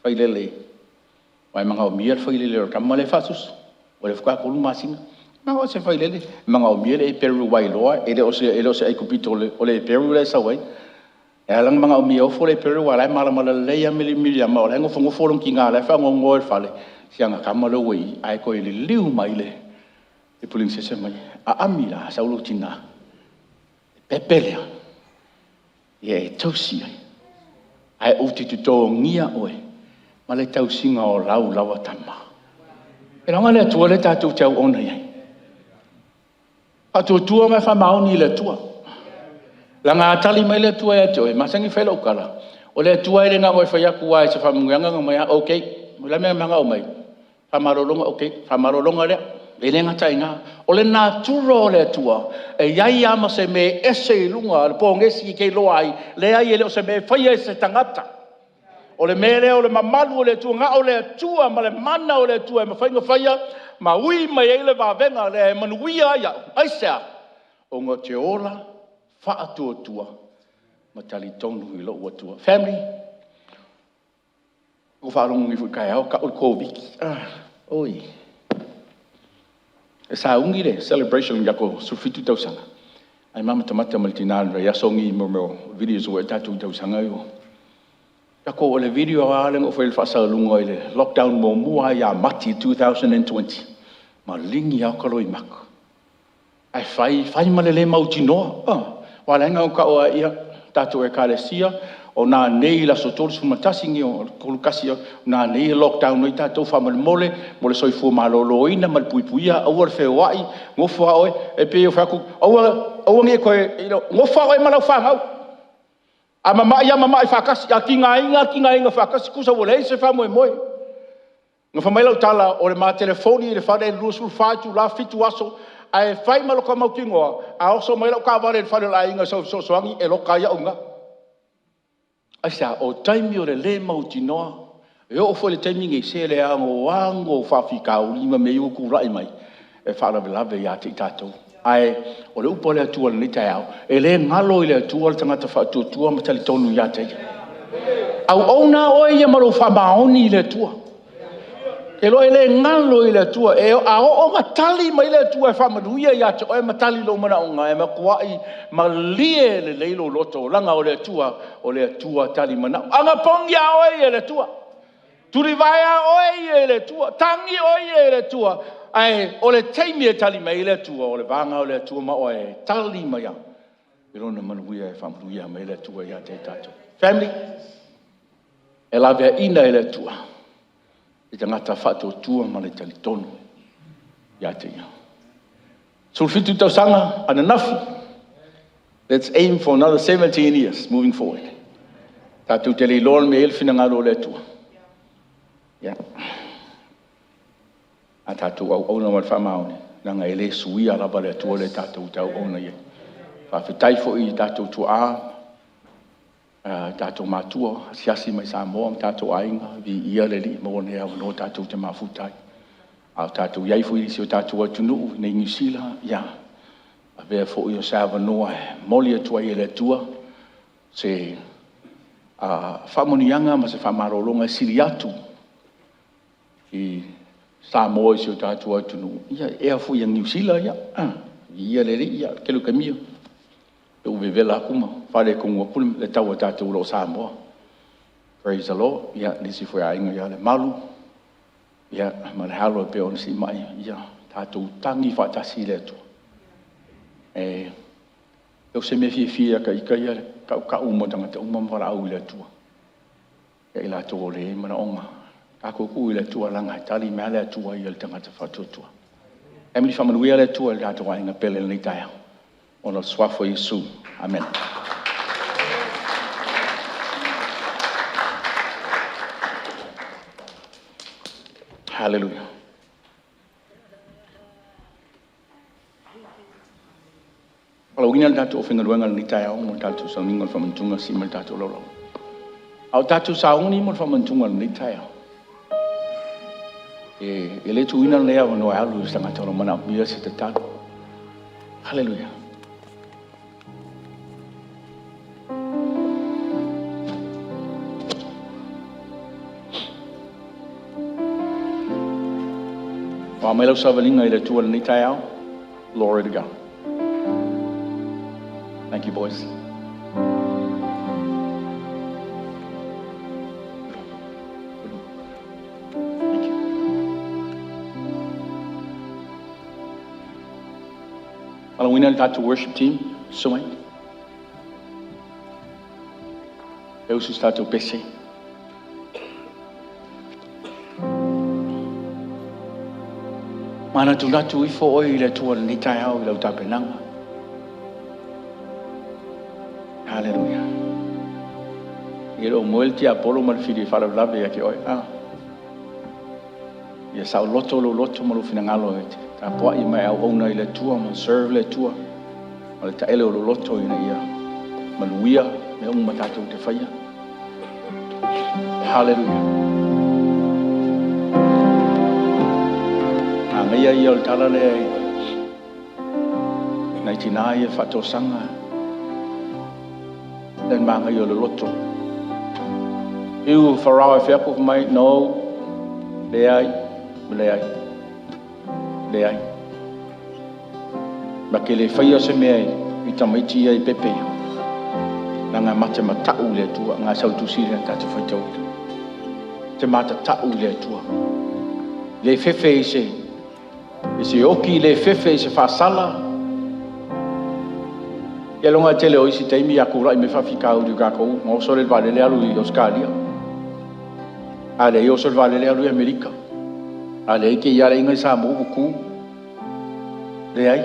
failele. Aua e manaomia le failele o le tama lea e faasusu, o lea faatoa 3 masina. O se failele, e manaomia le ē aua e iloa e le o se aikupito o le ē la e sau ai. E ala ona manaomia e ofo le ē aua o la e malamalama lelei lava Miriama o la e nofonofo lona tina o la e faanoanoa i le fale i si ana tama lea ua i i, ae toe liliu mai le penisese ma ia. Aami la, a sau lou tina, e pepe lea e tausi ai, ae ou te totogia oe ma le tausiga o lau lava tama. Ailoga le Atua lea tatou te auauna i ai? Faatuatua ma faamaoni i le Atua. Leaga a tali mai le Atua ia te oe, e masani ona fai lau tala, o le Atua e le na ona e fai atu lava i se faamanuiaga ona omai lava, okay. O le a le mea e manao mai ai? Faamalologa, okay. Faamalologa lea. E le gata i lena, o le natura o le Atua, e i ai lava ma se mea e ese i luga o le pogesi e te iloa ai, leai e le o se mea e faia e se tagata. O le mea lea o le mamalu o le Atua, na o le Atua ma le mana o le Atua e mafai ona faia ma ui mai ai le vavega lea e manuia ai au. Aisea? Ona ou te ola faatuatua ma talitonu i lou Atua. Family, ua ou faalogo nei foi i le taeao ua tau le Koviti-19. Oi, e sauni le celebration i le latou 17 tausaga, ae ma matamata ma le tina i le vaiaso lenei i mea o videos ua i ai tatou i tausaga ia. O le video lava lea na ou faia i le faasalalauga i le lockdown muamua lava ia Mati 2020, maligi lava ota loimata. Ae fai fai ma le le mautinoa. Aua o la e na ona tau lava, ia, tatou Ekalesia, o nanei i le aso 31, 31, o nanei e lockdown ai tatou faamolemole mo le soifua maloloina ma le puipuia, aua le feoai, nofo lava oe. E pei ona fai atu, aua aua ne i e toe, nofo lava oe ma lau fanau. A mamai lava, mamai faatasi, a tigaina lava, tigaina faatasi, tusa ua leai se faamoemoe. Na fai mai lau tala, o le ma telefoni i le fale i le 24 itula, 7 aso, ae fai ma lota mautinoa, a oso mai lau taavale i le fale o le aiga e sau e fesoasoani, e loka ai au i ina. Aisea? O taimi o le le mautinoa. E oo foi i le taimi lenei, se le anoano o faafitauli ma mea ia ua tulai mai e faalavelave ia te i tatou. Ae o le upu a le Atua i lenei taeao, e le galo i le Atua le tagata faatuatua ma talitonu ia te Ia. Auauna oe ia ma lou faamaoni i le Atua. E le galo i le Atua, a oo ina tali mai le Atua e faamanuia ia te oe ma tali i lou manaoga, e matuai malie lelei lou loto, leaga o le Atua o le Atua tali manao. Anapogi lava oe ia i le Atua, tulivae lava oe ia i le Atua, tagi oe ia i le Atua, ae o le taimi e tali mai ai le Atua, o le va lena o le Atua ma oe, e tali mai lava i lona manuia e faamanuia mai ai le Atua ia te i tatou. Family, e laveaina e le Atua le tagata faatuatua ma le talitonu ia te Ia. 17 tausaga ananafi, let's aim for another 17 years moving forward. Tatou te le iloa le mea e i ai le finagalo o le Atua. Ia, a tatou auauna ma le faamaoni, leaga e le suia lava le Atua lea tatou te auauna i ai. Faafetai foi i tatou tuaa, tatou matua, asiasi mai i Samoa ma tatou aiga, viia le Alii ua maua lenei avanoa tatou te mafuta ai. A o tatou i ai foi i si o tatou atunuu i Niu Sila, ia avea foi o se avanoa e momoli atu ai e le Atua se faamanuiaga ma se faamalologa e sili atu i Samoa i si o tatou atunuu, ia ea foi ia Niu Sila, ia, viia le Alii. Ia, o le tele o taimi ua vevela atu ma faaletonu atu le tau a tatou i lo Samoa. Praise the Lord. Ia, nisi foi o aiga ia Lemalu, ia, ma le alo e pei ona siimai, ia tatou tagi faatasi i le Atua. E o se mea fiafia ia te ita ia le tautau uma o tagata uma ma valaau i le Atua ia i latou o le i ai manaoga. Tatou tuu i le Atua leaga e tali mai lava le Atua ia i le tagata faatuatua. Family, faamanuia le Atua i le tatou aiga pele i lenei taeao ona o le suafa o Iesu. Amene. Haleluia. Valaauina le tatou aufaigaluega i lenei taeao mo le tatou sauniga o le faamanatuga sii ma le tatou laulau. A o tatou sauni mo le faamanatuga i lenei taeao, e le tuuina lenei avanoa e alu i se tagata o lo o manaomia se tatalo. Haleluia. O a mai lau savaliga i le Atua i lenei taeao. Glory to God. Thank you, boys. Thank you. Faalagoina le tatou worship team, suai. E usu se tatou pese. Manatunatu ifo oe i le Atua i lenei taeao i lau tapenaga. Haleluia. E le o moe le tiapolo ma le fili e faalavelave ia te oe. Ah. Ia saoloto lou loto ma lou finagalo e te tapuai ma e auauna i le Atua ma serve le Atua ma le taele o lou loto ina ia manuia mea uma tatou te faia. Haleluia. Manaia ia o le tala lea i nai tinā ia faatosaga le manaia o le loto. Iu Farao e fai mai, no, leai, leai, leai. Ma ke le faia se mea i tamaiti ia i pepe. Leaga mate matau le Atua, ngā sau tusi le tātou faitau. Te matatau i le Atua. Le fefe i se oki, le fefe i se faasala. Ia longa tele o isi taimi a kula i me whawhikau i kākou, ngā oso le vaalele alu i Australia. A le oso le vaalele alu i Amerika. A le ke ia le inga i Samoa ua Leai.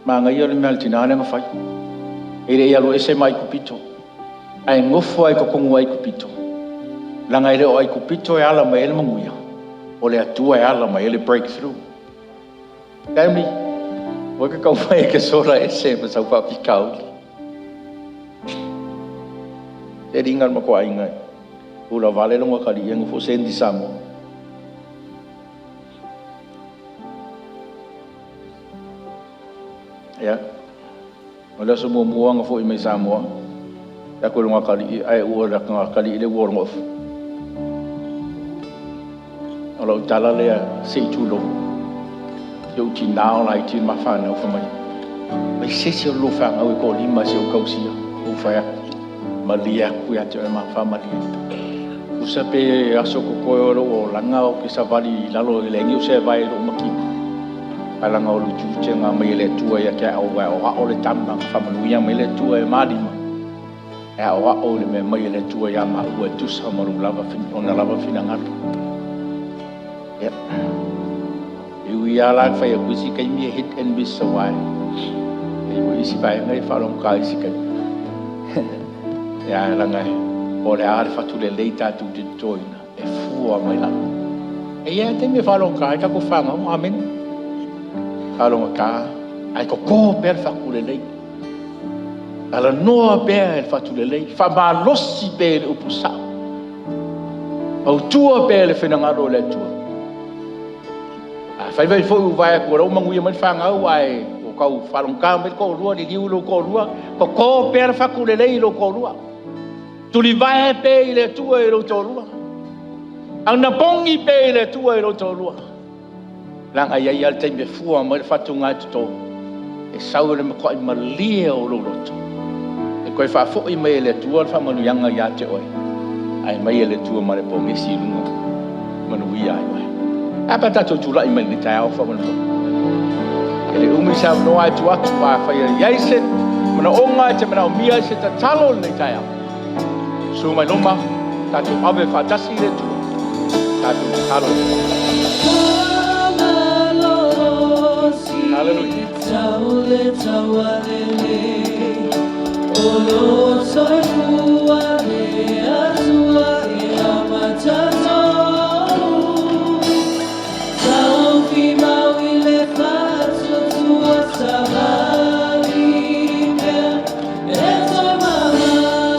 Manaia le mea le tina le fai. E le ia lo ese mai kupito. Ae gofo ai totonu Aikupito. Leaga e le o Aikupito e ala mai ai le manuia. O le Atua e ala mai ai le breakthrough. Family, o ke kau mai ke sola ese ma sau whawhikau. Te ringa ma ko ainga. Ula vale longa kali ia ngofo sendi Samoa. Ia. O le aso muamua nga foi mai Samoa. Ia ko longa kali ai ua la nga kali le ua longa. O lau tala lea se i tulo. Se u tinā o la i tin mawhanau fa mai. Mai se se o lo whangau e ko lima se o kausia. O whai aku. Malia aku ia te oe ma wha malia. Usa pe aso ko koe o lo o langa o ke savali i lalo i le ngi o se vai lo makima. Alanga o lu tute ngā mai le tua ia kia au wa o o le tama whamanuia mai le tua e malima. E au o le me mai le tua ia ma ua tusa ma lu lava fin, ona lava finangalo. Ia. I ui a la whai a kuisi kai mi hit and miss sa wai. E ui isi vai ngai whalong ka isi kai. Ia langa o le a le whatu le lei tātou te toina e fua mai lalo. E ia te me whalong ka, e kako whanga, amen. Whalong ka, ai ko kō pea le whaku le lei. Ala noa pea le whatu le lei, whamalosi pea le upu sao. Au tua pea le whenangaro le atua. A whai vai foi u vai ko rau manguia mai whangau ai o kau whalong ka mai ko rua ni liu lo ko rua ko kō pea le whaku le lei lo ko rua. Tuli vai pe i le tua i lo tō rua. Au na pongi pe i le tua i lo tō rua. Langa ia ia le taimi e fua mai le whatu ngā te tō. E sau le makoa i malie o lo loto. E koe whaafoi mai e le tua le whamanuianga ia te oe. Ai mai e le tua ma le pongesi i lunga. Manuia ai oe. A pa tātou tūrai mai le tai ao whamanu. E le umi sa noa e tu atu a whai a iai se mana onga e te mana o mia i se tatalo le tai ao. Su mai loma, tātou ave whaatasi i le tua. Tātou tatalo le Hallelujah. Taule taualele O lo soifua le Atua e amatatolu Taufi mau i le faatuatua savali pea E toe mamao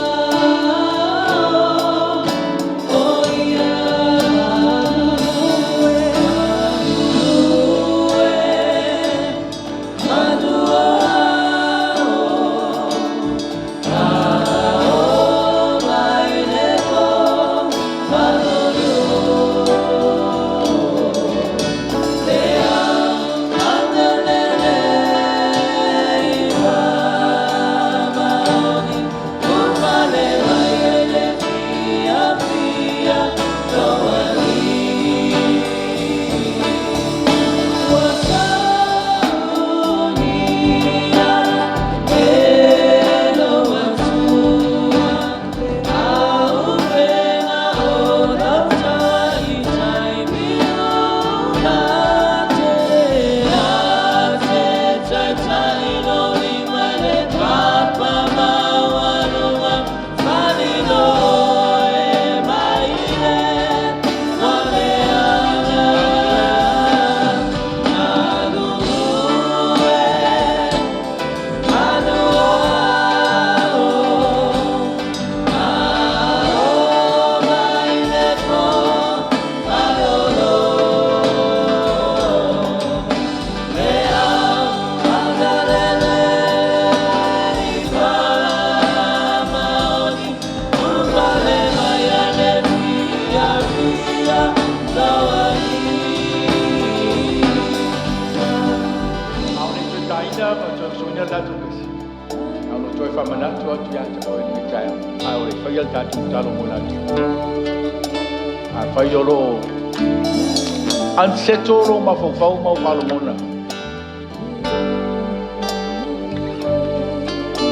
O ia manue manue Manu o ao Ao mai le Ma toe usoina le tatou pese. A o lo toe faamanatu atu ia te oe lenei taeao, a o le faia le tatou tatalo mo i latou. Afai o lo o unsettle lou mafaufau ma ou faalogona,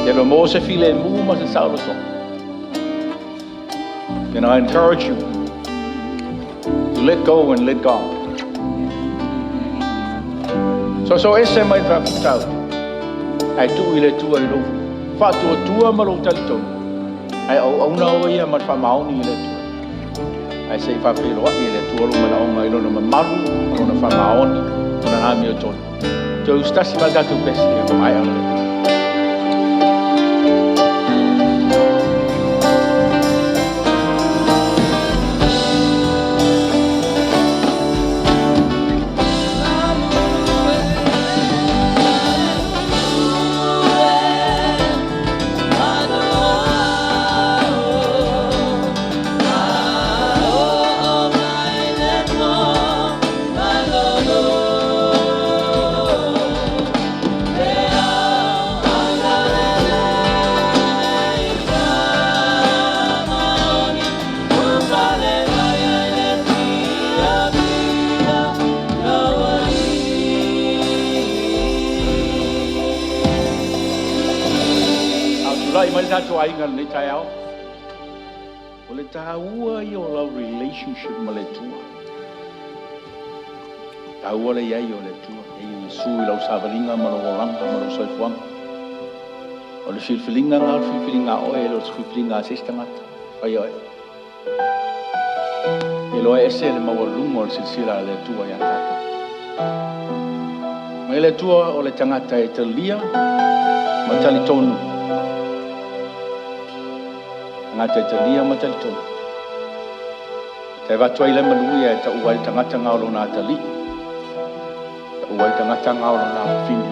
e le maua se filemu ma se saolotoga, then I encourage you to let go and let God. So ese mai faafitauli ae tuu i le Atua i lou faatuatua ma lou talitonu, ae auauna oe ia ma le faamaoni i le Atua, ae se i faafeiloai e le Atua lou manaoga i lona mamalu ma lona faamaoni ma lona amiotonu. Toe usitasi ma le tatou pese e maea ona le A o tulai mai le tatou aiga i lenei taeao, o le taua ia o lau relationship ma le Atua. Taua le i ai o le Atua, e Iesu i lau savaliga ma lou olaga ma lou soifuaga. O le filifiliga lena o le filifiliga a oe, e le o se filifiliga a se isi tagata. Fai oe. E iloa e ese le maualuga o le silasila a le Atua ia tatou. Mai le Atua o le tagata e talia ma talitonu. Tagata e talia ma talitonu. Te avatu ai le manuia e tau ai le tagata ngā o lona atalii. Tau ai le tagata ngā o lona afafine.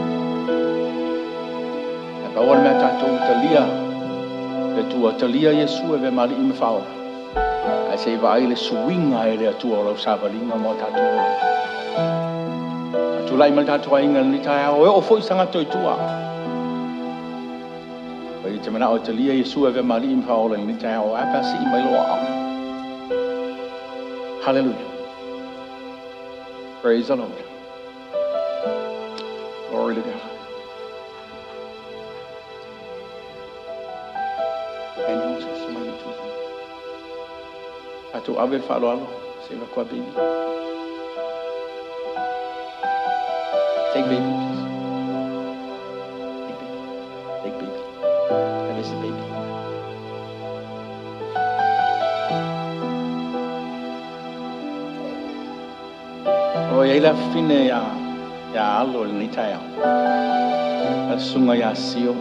E pau o le mea tatou talia le Atua, talia Iesu e avea ma Alii ma Faaola. Ae se i vaai le suiga e le Atua o lau savaliga ma o tatou ola. A tulai mai le tatou aiga i lenei taeao, e oo foi se tagata i tua. Pai te manao e talia Iesu e avea ma Alii ma Faaola i lenei taeao, ae pe a sii mai lou aao. Hallelujah. Praise the Lord. Glory to God. Daniel, se mai le Atua. Tatou ave le faaaloalo, se i avatu a baby. Take baby, please. Take baby. Take baby. Ave se baby. O i ai le afafine ia alo i lenei taeao. A le susuga ia Sio.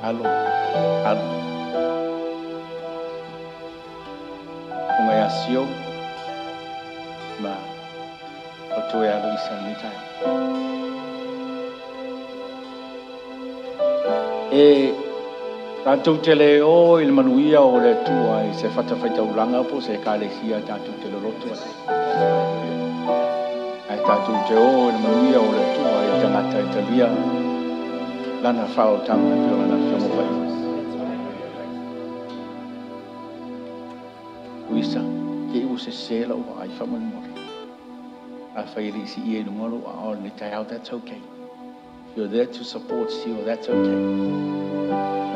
Alo, alo. Susuga ia Sio ma o toe alo isa i lenei taeao. E tatou te le o i le manuia o le Atua i se fatafaitaulaga po o se ekalesia tatou te loloto ai. Ae tatou te o i le manuia o le Atua i le tagata e talia lana faaolataga e pei o lana Afioga Paia. Uisa, te i ua sese lau vaai faamolemole. Afai e le i siia i luga lou aao i lenei taeao, that's okay. If you're there to support Sio, that's okay.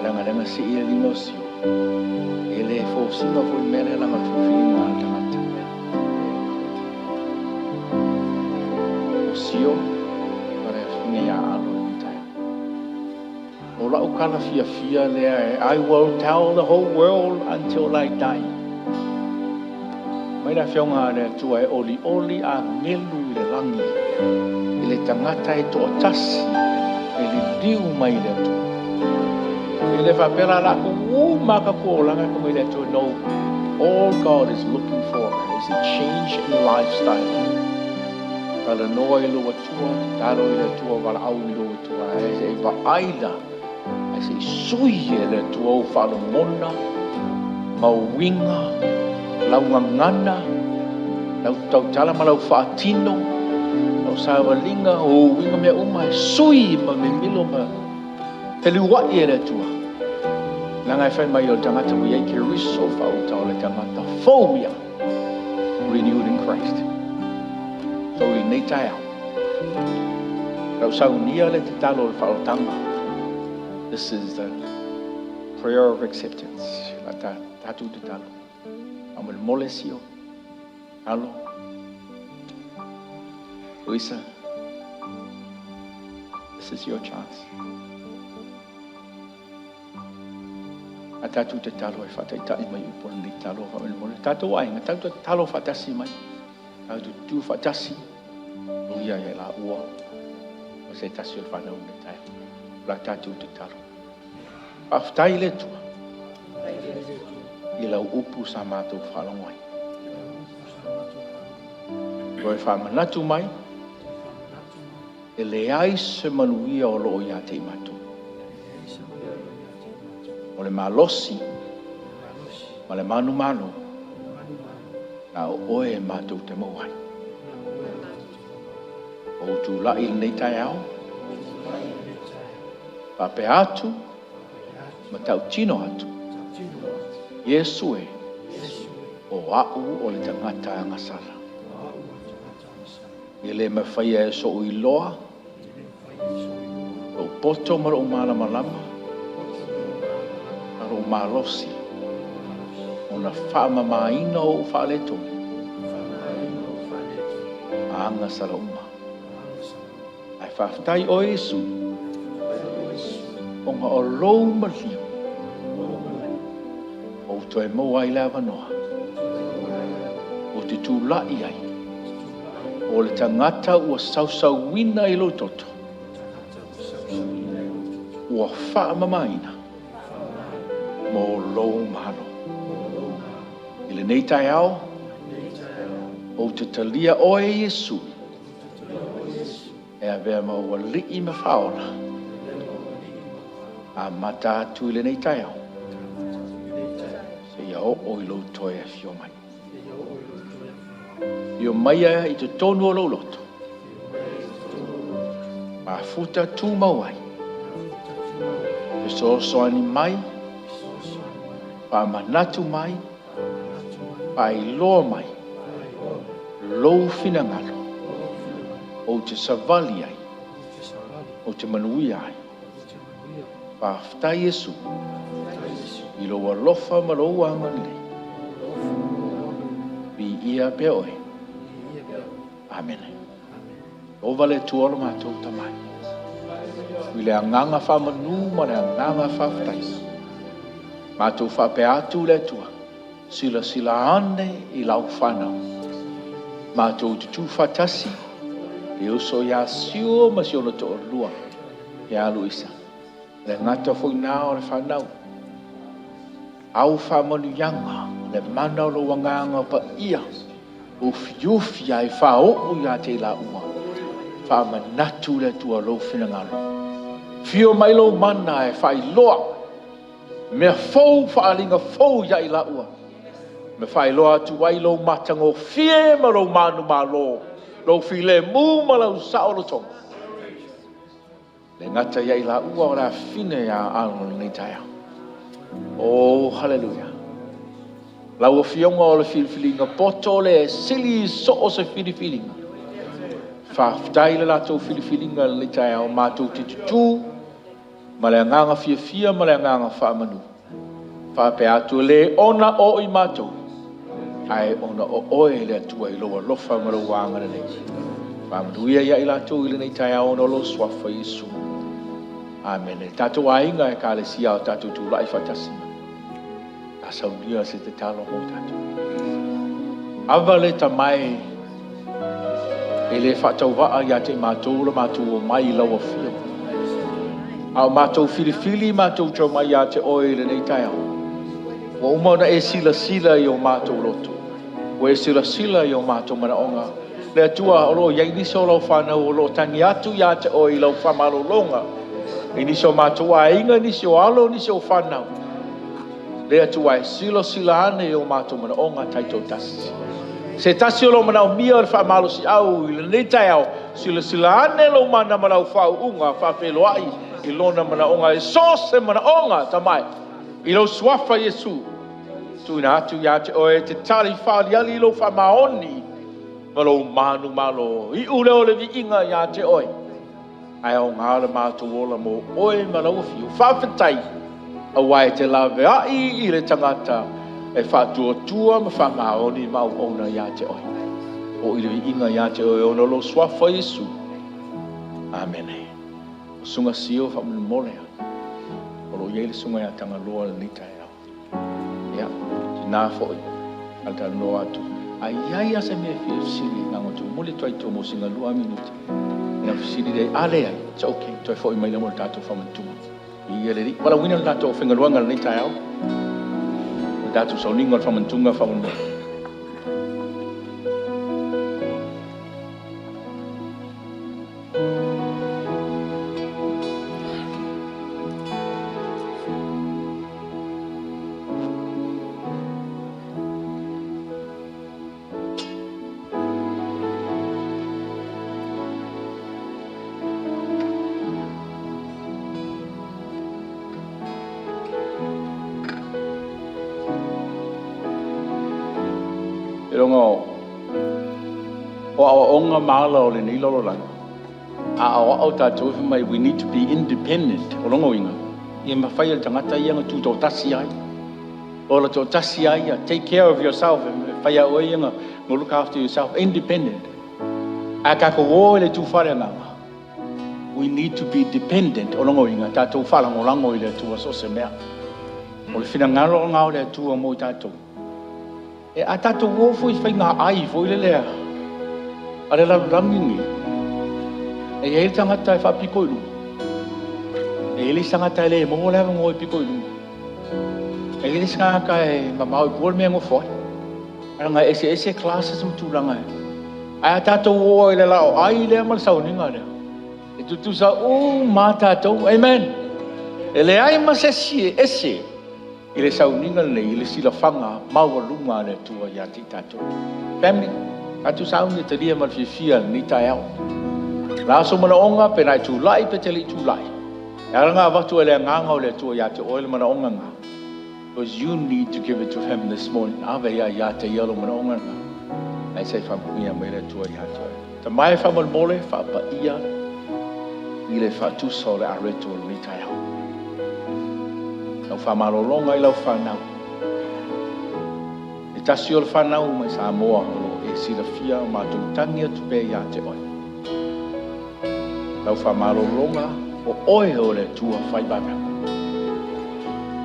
Leaga sii le lima o Sio. E le fosiga foi le mea lea leaga o le filifiliga a le tagata. O Sio, ma le afafine ia alo i lenei taeao. O lau tala fiafia lea e, I will tell the whole world until I die. Mai le Afioga a le Atua e olioli agelu i le lagi i le tagata e toatasi e liliu mai i le Atua. E le faapea la latou uma lava tatou olaga e mai le Atua. No, all God is looking for is a change in lifestyle. Talanoa i lou Atua, tatalo i le Atua, valaau i lou Atua, ae se i vaai la, ae se i sui e le Atua ou faalogona, ma uiga, lau gagana, Lau tautala ma lau faatino, lau savaliga, o uiga mea uma e sui ma mimilo ma feliuai e le Atua. Leaga e fai mai o le tagata ua i ai Keriso faauta o le tagata fou ia, renewed in Christ. So i lenei taeao, lau saunia le tatalo o le faaolataga. This is the prayer of acceptance. La tatou tatalo. Faamolemole sio. Alo. Luisa, this is your chance. A tatou tatalo e faataitai mai upu o lenei tatalo faamolemole. Tatou aiga, tatou tatalo faatasi mai. Tatou tutu faatasi. Ia ia la ua. O se tasi o le whanau nei taeao. La tatou tatalo. Faafetai le Atua i lau upu sa matou faalogo ai. Toe faamanatu mai, e leai se manuia o loo ia te i matou. O le malosi ma le manumalo na o oe e matou te maua ai. O tulai i lenei taeao, faapea atu ma tautino atu, Iesu e, o au o le tagata agasala. E le mafaia e so'u iloa, lou poto ma lou malamalama, ma lou malosi, ona faamamaina ou faaletonu, ma agasala uma. Ae faafetai oe Iesu, ona o lou maliu, ou toe maua ai le avanoa, ou te tulai ai, o le tagata ua sausauina i lou toto, ua faamamaina mo lou malo. I lenei taeao, ou te talia oe Iesu, e avea ma ou alii ma faaola, amata atu i lenei taeao, seia oo i lou toe afio mai. Afio maia i totonu o lou loto, mafuta tumau ai, fesoasoani mai, faamanatu mai, faailoa mai, lou finagalo, ou te savali ai, ou te manuia ai. Faafetai Iesu i lou alofa ma lou agalelei. Viia pea oe. Amene. Ova le Atua o le matou tamai. I le agaga faamanu ma le agaga faafetai. Matou faapea atu le Atua, silasila ane i lau whanau. Matou tutu faatasi, le uso ia Sio ma si ona toalua, ia Luisa. Le gata foi nā o le whanau. Au faamanuiaga, le mana o lou agaga paia, ufiufi ai faaoo ia te i laua. Faamanatu le Atua lou finagalo. Fio mai lou mana e faailoa, mea fou faaliga fou ia i laua. Me faailoa atu ai lou matagofie ma lou manumalo, lou filemu ma lau saolotoga. Le gata ia i laua o le afine ia alo lenei taeao. Oh, hallelujah. Lau afioga o le filifiliga poto le sili so o se filifiliga. Faafetai le latou filifiliga lenei taeao matou te tutū ma le agaga fiafia ma le agaga faamanu. Faapea atu le ona o i matou, ae ona o oe le Atua i lou alofa ma lou agalelei. Faamanuia ia i latou i lenei taeao ona o lou suafa Iesu. Amene. Tatou aiga e ekalesia o tatou tulai faatasi mai. A saunia se tatalo mo tatou. Ava le tamae e le faatauvaa ia te i matou le matou o mai i lau afio. A o matou filifili matou te omai ia te oe i lenei taeao. Ua uma ona e silasila i o matou loto. Ua e silasila i o matou manaoga. Le Atua o loo iai nisi o lau whanau o loo tangi atu ia te oe i lau whamalolonga. I nisi o matou aiga, nisi o alo, nisi o whanau. Le Atua e silasila ane i o matou manaoga taitoatasi. Se tasi o lou manaomia o le faamalosiau i lenei taeao, silasila ane lou mana ma lau faauuga faafeiloai i lona manaoga. E so o se manaoga tamae i lou suafa Iesu, tuuina atu ia te oe e te tali faaaliali i lou faamaoni ma lou manumalo. Iu lea o le viiga ia te oe, ae aoga le matou ola mo oe ma lau afio. Faafetai, aua e te laveai i le tagata e faatuatua ma faamaoni ma auauna ia te oe. O i le viiga ia te oe ona o lou suafa Iesu. Amene. O susuga Sio faamolemole o lo o i ai le susuga ia Tagaloa i lenei taeao. Ia, tina foi, talatalanoa atu. A i ai lava se mea e fia fesili, na ona tuu momoli atu ai i tua mo sina 2 minute. Ona fesili lea, a leai, it's okay, toe foi mai lea mo le tatou faamanatuga. Viia le Alii. Valaauina le tatou aufaigaluega i lenei taeao. O le tatou sauniga o le faamanatuga faamolemole. E logo o aoaoga ma ala o lenei lalolagi, a aoao tatou e fai mai we need to be independent. O lona uiga, ia mafai e le tagata ia ona tutoatasi ai. Ola toatasi ai ia, take care of yourself, e fai a oe ia na look after yourself, independent. A tatou o i le itu faaleagaga, we need to be dependent. O lona uiga, tatou faalagolago i le Atua so o se mea. O le finagalo lena o le Atua mo i tatou. E a tatou o foi i faiga ai foi le lea a le lalolagi lenei, e i ai le tagata e faapito i luga, e i ai le isi tagata e le maua le avanoa e pito i luga, e i ai le isi tagata e mamao i tua le mea e nofo ai. Leaga e eseese classes ma tulaga e. Ae a tatou o ai i le laoai lea ma le sauniga lea, e tutusa uma lava tatou. Amen. E leai ma se isi e ese i le sauniga lenei i le silafaga maualuga a le Atua ia te i tatou. Family, tatou sauni e talia ma le fiafia lenei taeao. O le a sou manaoga, pe na e tulai pe te le i tulai, e ala ona avatu e le Agaga o le Atua ia te oe le manaoga lena, because you need to give it to Him this morning. Ave ia ia te ia lou manaoga lena, ae se i faamanuia mai le Atua ia te oe. Tamae faamolemole, faapaia i le faatusa o le areto o lenei taeao. Lau faamalologa i lau fanau. E tasi o le fanau mai Samoa o lo o e silafia o matou tagi atu pea ia te oe. Lau faamalologa o oe o le Atua fai vavega.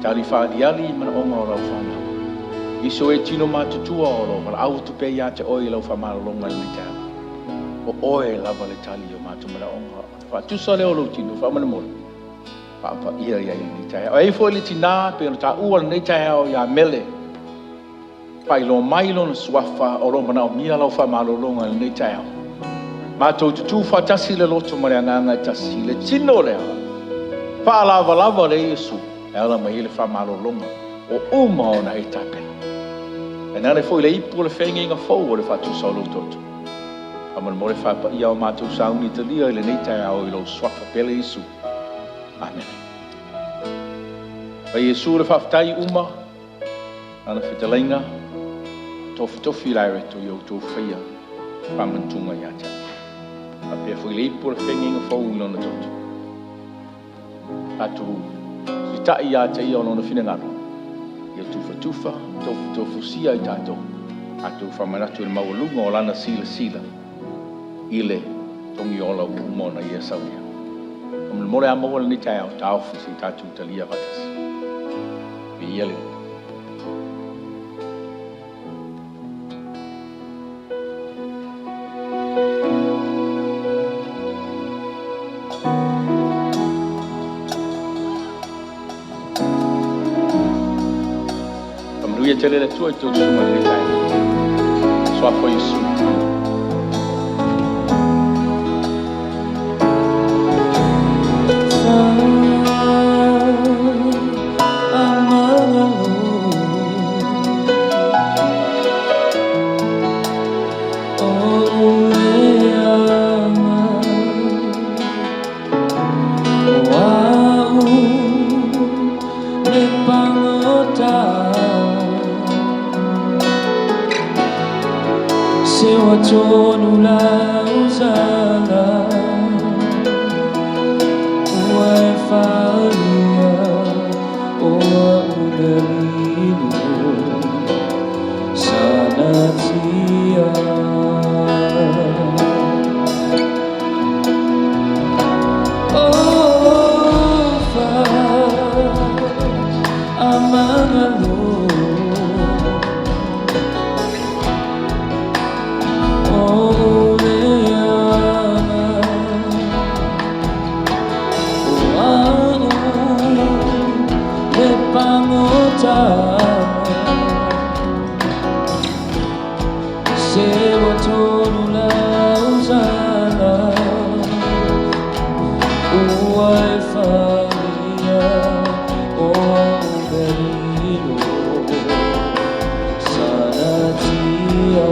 Tali faaliali i manaoga o lau fanau. Nisi o e tino matutua o lo o valaau atu pea ia te oe i lau faamalologa i lenei taeao. O oe lava le tali o matou manaoga. Ona faatusa lea o lou tino faamolemole. Faapaia ia i lenei taeao. E i ai foi le tina pei ona taua lenei taeao ia Mele. Faailoa mai lona suafa o lo o manaomia lau faamalologa i lenei taeao. Matou tutū faatasi i le loto ma le agaga e tasi i le tino lea faalavalava lea Iesu e ala mai ai le faamalologa o uma ona e tapena. Tainane foi le ipu o le feagaiga fou o le faatusa o lou toto. Faamolemole faapaia o matou sauni talia i lenei taeao i lou suafa pele Iesu. Amene. Pai Iesu le faafetai uma lana fetalaiga tofitofi la e reto i outou faia faamanatuga ia te au. Faapea foi le ipu o le feagaiga fou i lona toto. Tatou sitai ia te ia o lona finagalo, ia tufatufa, tofutofusia i tatou, tatou faamanatu i le maualuga o lana silasila i le togi ola ua uma ona ia saunia. Faamolemole a maua lenei taeao, taofi se i tatou talia faatasi. Viia le Alii. Faamanuia tele le Atua i tou susuga i lenei taeao. Suafa o Iesu. Sewa tonu lausana Ua e whalia o a unelilo Sanatia. Oh, fa amangalo Oh, leanga O au le pangota Sewa tonu lausana Ua e whalia o au belilo Sanatia.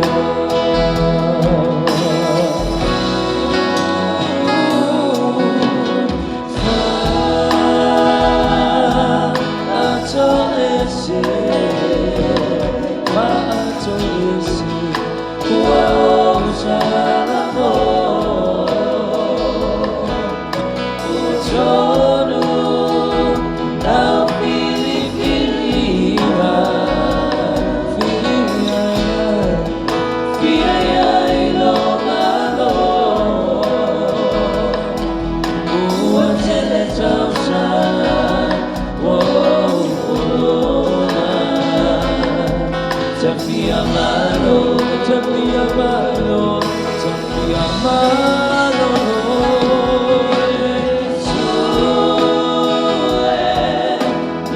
Fa'ato ese, fa'ato ese, ua o usala mo. Tonu lau filifiliga, filia fia ia i lo malo. Ua tele tausaga o olona. Tafia malo, tafia malo, tafia malo. Yesu e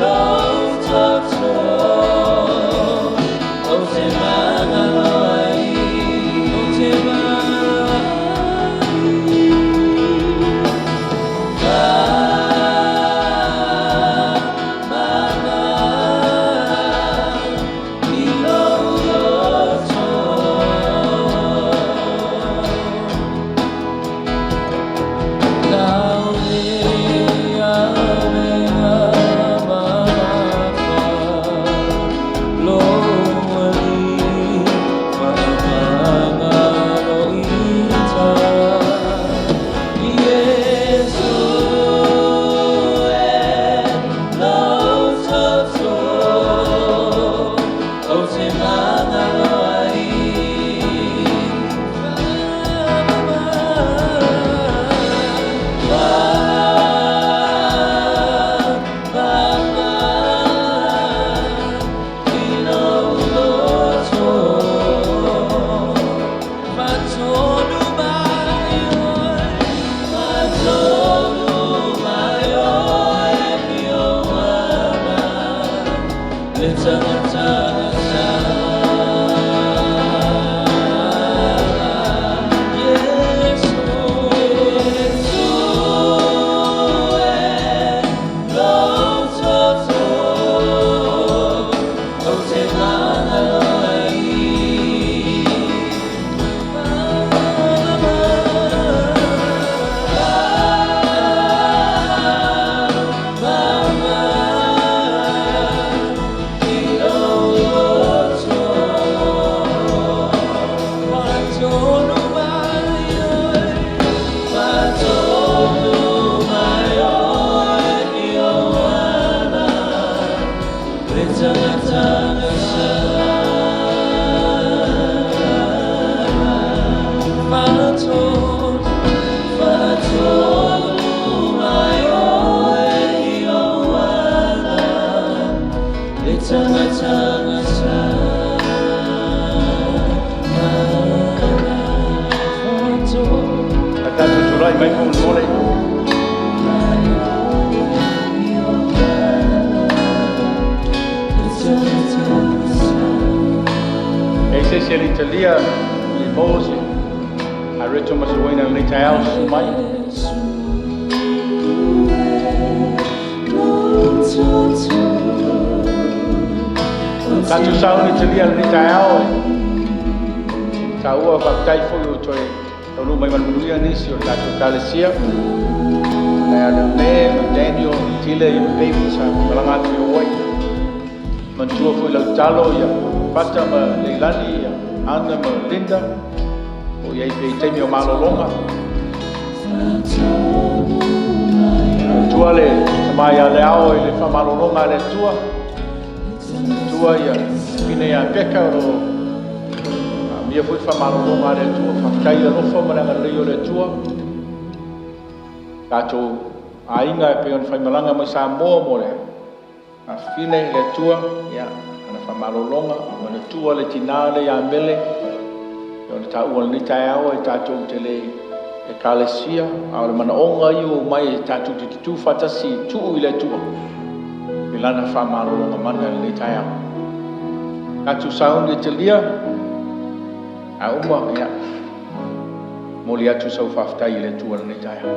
lou toto, o te magalo ai, o te magalo ai. Mama, i lou loto. Lau le avega mamafa, lou alii faamagaloita. Iesu e lou toto, o te magalo ai. Mama, i lou loto. Faatonu mai oe, faatonu mai oe Ioana, le tagataga sa. Iesu, Iesu e lou toto, o te magalo ai. Mama, i lou loto. Faatonu mai oe, faatonu mai oe Ioana, le tagataga sa. Faatonu, faatonu mai oe Ioana, le tagataga sa. Faatonu. A tatou tulai mai faamolemole. Mai oe Ioana, le tagataga sa. E se se le talia le Mose a reto masuaina le taeao susu mai. Iesu e lou toto. Tatou sauni talia le taeao e taua faafetai foi o toe taunuu mai manumanuia nisi o le tatou ekalesia. Ia Leone ma Daniel, Tile i ma David sa malaga atu i Hawaii. Manatua foi lau talo ia Fata ma Leilani, ia Ana ma Linda. O i ai pea i taimi o malologa. Matua le tama ia Leao i le faamalologa a le Atua. Matua ia fine ia Peka o lo o manaomia foi le faamalologa a le Atua. Faafetai i le alofa ma le agalelei o le Atua. Tatou aiga e pei ona faimalaga mai Samoa mo le afafine i le Atua, ia, ana faamalologa, manatua le tina lea ia Mele, e ona taua i lenei taeao e tatou te le ekalesia, a o le manaoga ia ua mai e tatou te tutu faatasi e tuu i le Atua i lana faamalologa mana i lenei taeao. Tatou sauni e talia, a uma, ia, momoli atu sau faafetai i le Atua i lenei taeao.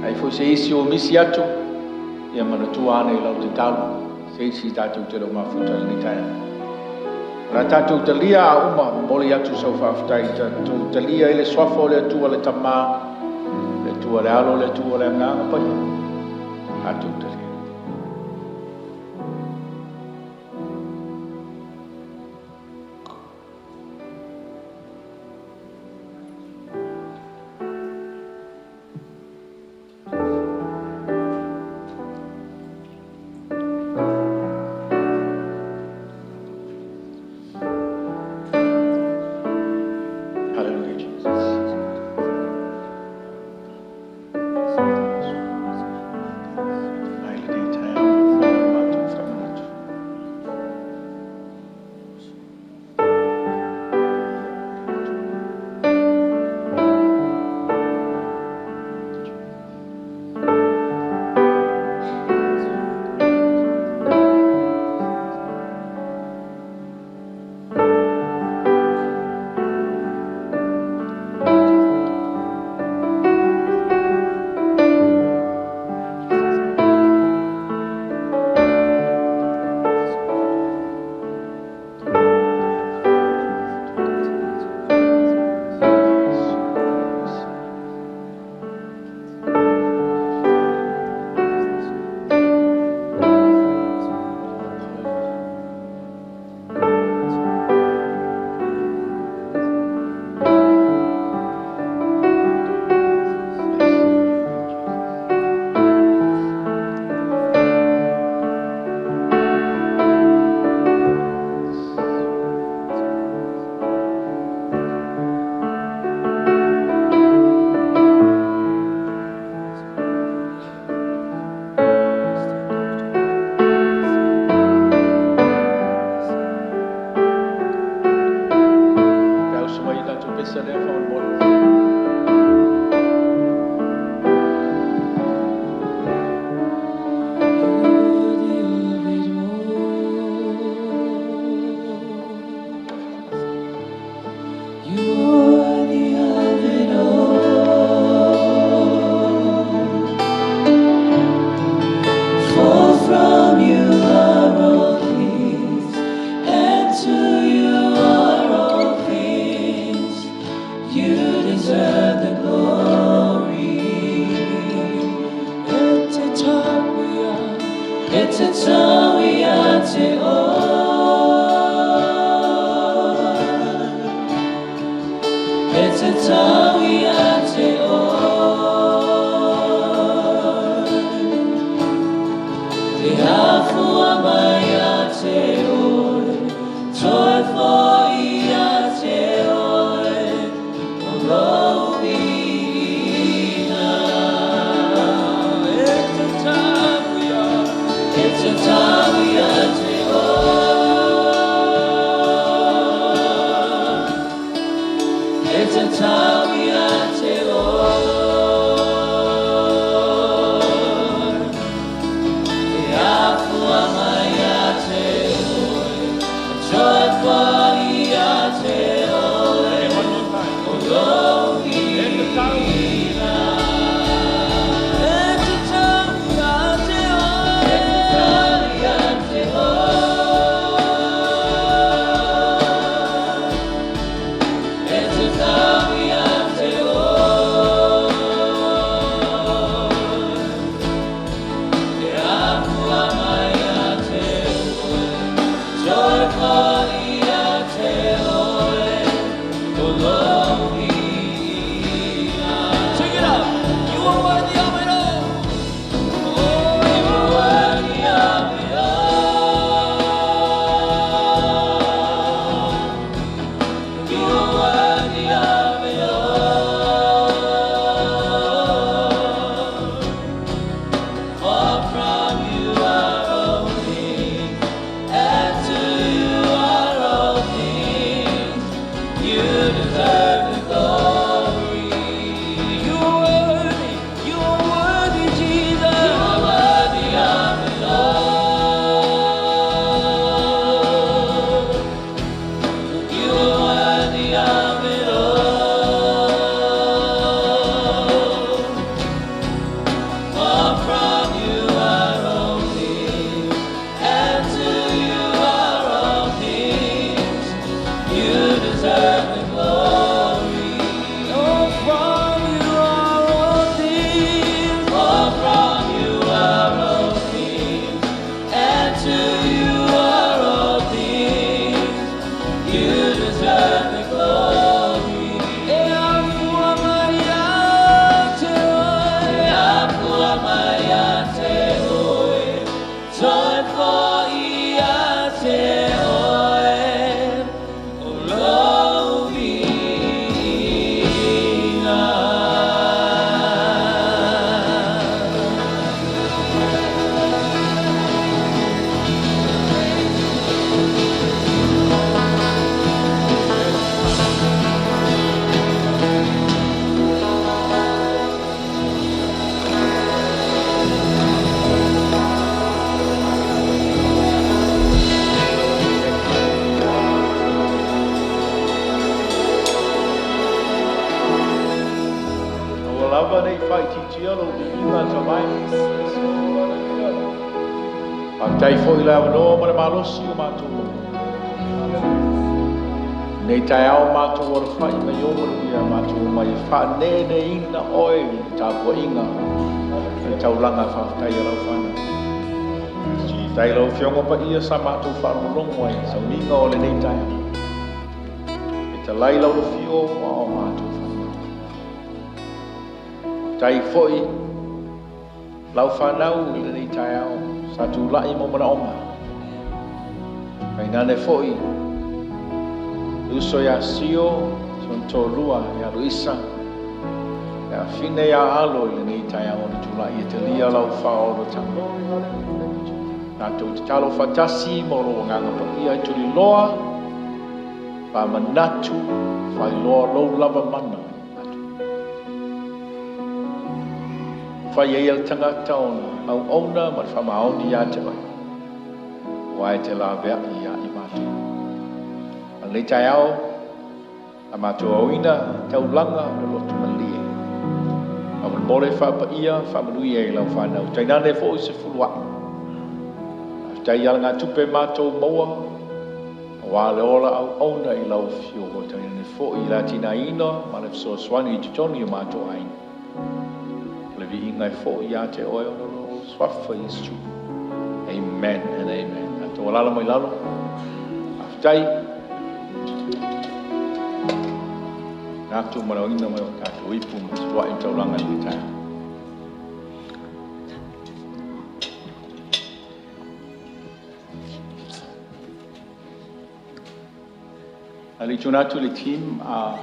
Ai foi se isi o misi atu, ia manatua ane i lau tatalo se isi tatou te le o mafuta i lenei taeao. O le a tatou talia a uma, momoli atu sau faafetai, tatou talia i le suafa o le Atua le Tama, le Atua le Alo, le Atua le Agaga Paia. Tatou talia. Hallelujah, Jesus. Mai lenei taeao, matou faamanatu. Pe ausa mai i tatou pesa lea faamolemole. Worthy of it all. You are worthy of it all. For from you are all things, and to you are all things. You deserve the glory. It's a time we are to all. It's a time we are to all. Te afua mai ia te oe, toe foi ia te oe, o lou viiga. It's a time we are, it's a time we are te oe. It's a time we are te oe. Te afua mai ia te oe, toe foi ia te oe, o lou viiga. It's a time we are te oe. to you are all things. You deserve the glory. E afua mai ia te oe, e afua mai ia te oe, toe fo'i ia te oe, o lou viiga. Aua lava ne i faaitiitia lou viiga taulai. Faafetai foi i le avanoa ma le malosi o matou maua. Nei taeao matou alafai mai o manuia matou omai e faaneeneeina oe i le tapuaiga a le taulaga faafetai a lau fanau. Faafetai i lau Afioga Paia sa matou faalogologo ai i sauniga o lenei taeao. E talai lau afio a o matou fanau. Faafetai foi lau fanau i lenei taeao sa tulai mo manaoga. Tainane foi le uso ia Sio, si ona toalua ia Luisa, ia Fine ia Alo i lenei taeao na tulai e talia lau faaolotaga. Tatou tatalo faatasi mo lou agaga paia e tuliloa, faamanatu, faailoa lou lava mana i matou. Fai ai e le tagata ona auauna ma le faamaoni ia te oe, aua e te laveai ia i matou. A o lenei taeao, a matou aoina taulaga o le loto malie. Faamolemole faapaia faamanuia i lau fanau, tainane foi se fuluai. Faafetai i alagatupe matou maua, aua le ola auauna i lau afio, tainane foi i le atinaeina ma le fesoasoani i totonu o matou aiga. O le viiga e foi ia te oe ona o lou suafa Iesu. Amen and amen. Tatou alaala mai lalo. Faafetai. Natu ma le aoina mai o tatou ipu ma fetua'i ma taulaga i lenei taeao. Ae le i tuuina atu i le team, a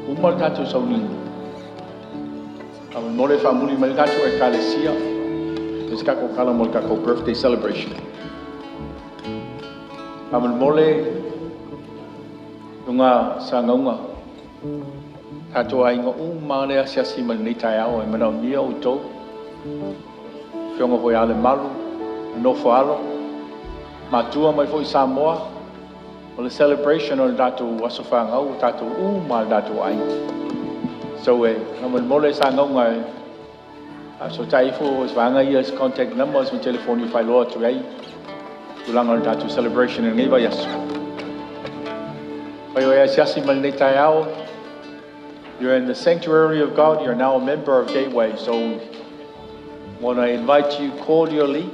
uma le tatou sauniga, faamolemole faamuli mai le tatou Ekalesia, fai se tatou tala mo le tatou birthday celebration. Faamolemole luga sagauga, tatou aiga uma lea asiasi mai lenei taeao e manaomia outou, afioga foi ia Lemalu, nofo alo, matua mai foi Samoa, o le celebration o le tatou aso fanau, o tatou uma le tatou aiga. So e faamolemole sagauga e faasootai ifo se vaega ia se contact number se telefoni e faailoa atu ai tulaga o le tatou celebration i lenei vaiaso. Fai o e asiasi mai lenei taeao, you're in the sanctuary of God, you're now a member of Gateway, so we want to invite you cordially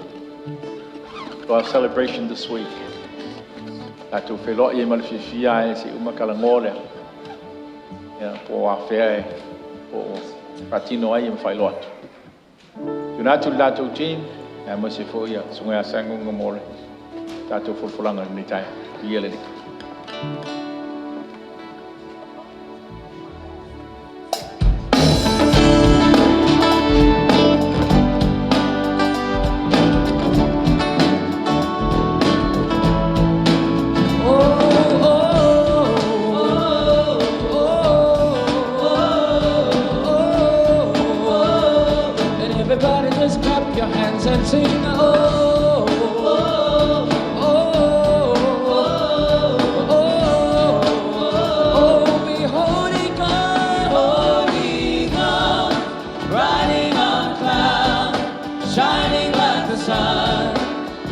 to our celebration this week. Tatou feiloai ai ma le fiafia e se i uma talanoa lea. Ia, po o afea e po o faatino ai ma faailoa atu. Tuuina atu le tatou team, aemaise foi ia susuga ia Saguga mo le tatou folafolaga i lenei taeao. Viia le Alii. And everybody just clap your hands and sing. Oh, oh, be holy God, Holy God, riding on a cloud, shining like the sun.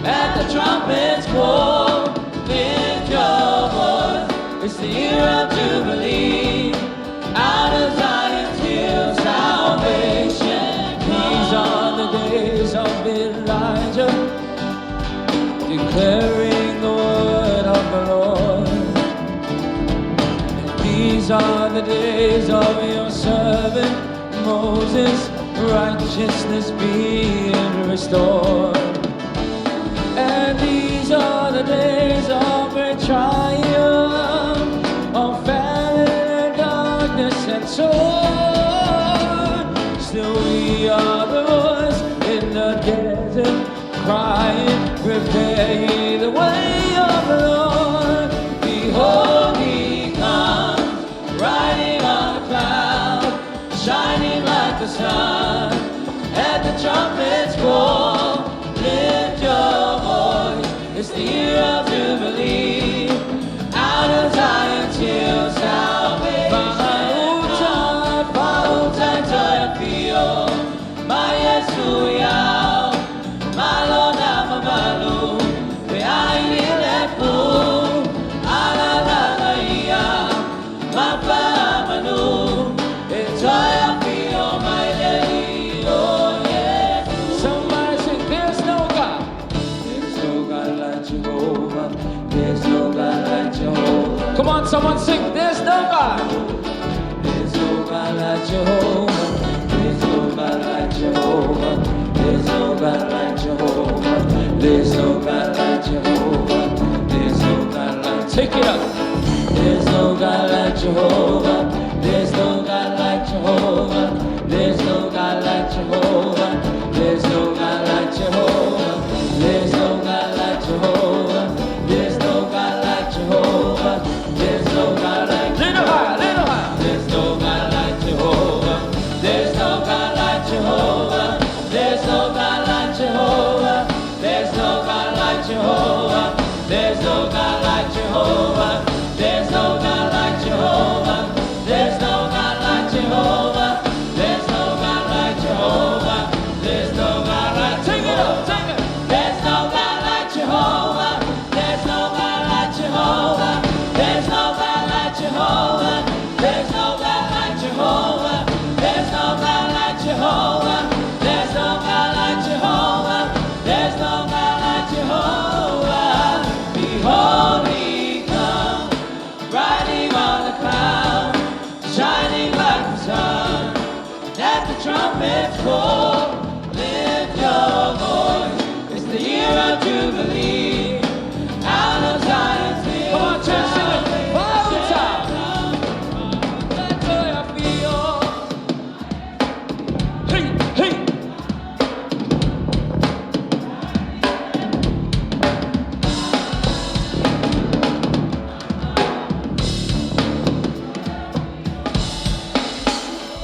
At the trumpet's call, lift your voice. It's the year of Jubilee. Out of Zion's hill, salvation These comes. are the days of Elijah. Declaring the word of the Lord. And these are the days of your servant Moses, righteousness being restored. And these are the days of great triumph, of famine and darkness and sword. Still we are the ones in the desert crying, prepare ye the way of the Lord. Behold, he comes, riding on a cloud, shining like the sun. At the trumpet's call, lift your voice. It's the year of Jubilee. Out of Zion's hill, salvation. Fa'auta, fa'auta, toe afio mai Iesu i ao, ma lona mamalu, feai i le pu, alalaga ia, ma faamanu, e toe afio mai le Alii o Iesu. Somebody sing, there's no God. There's no God like Jehovah. There's no God like Jehovah. Come on, someone sing, there's no God. There's no God like Jehovah. There's no God like Jehovah. There's no God like Jehovah. There's no God like Jehovah. There's no God like. Take it up. There's no God like Jehovah. There's no God like Jehovah. There's no God like Jehovah. There's no God like Jehovah. There's no God like Jehovah. There's no God like Jehovah. There's no God like Little higher, little higher. There's no God like Jehovah. There's no God like Jehovah. There's no God like Jehovah. There's no God like Jehovah. There's no God like Jehovah. There's no God like Jehovah. There's no God like Jehovah. There's no God like Jehovah. There's no God like Take it up, take it. There's no God like Jehovah. There's no God like Jehovah. There's no God like Jehovah. There's no God like Jehovah. There's no God like Jehovah. There's no God like Jehovah. There's no God like Jehovah. Behold, he comes, riding on the cloud, shining like the sun. At the trumpet's call, lift your voice. It's the year of Jubilee. Out of Zion's hill. Come on, church, sing it. Fa'auta. Toe afio. Hey, hey.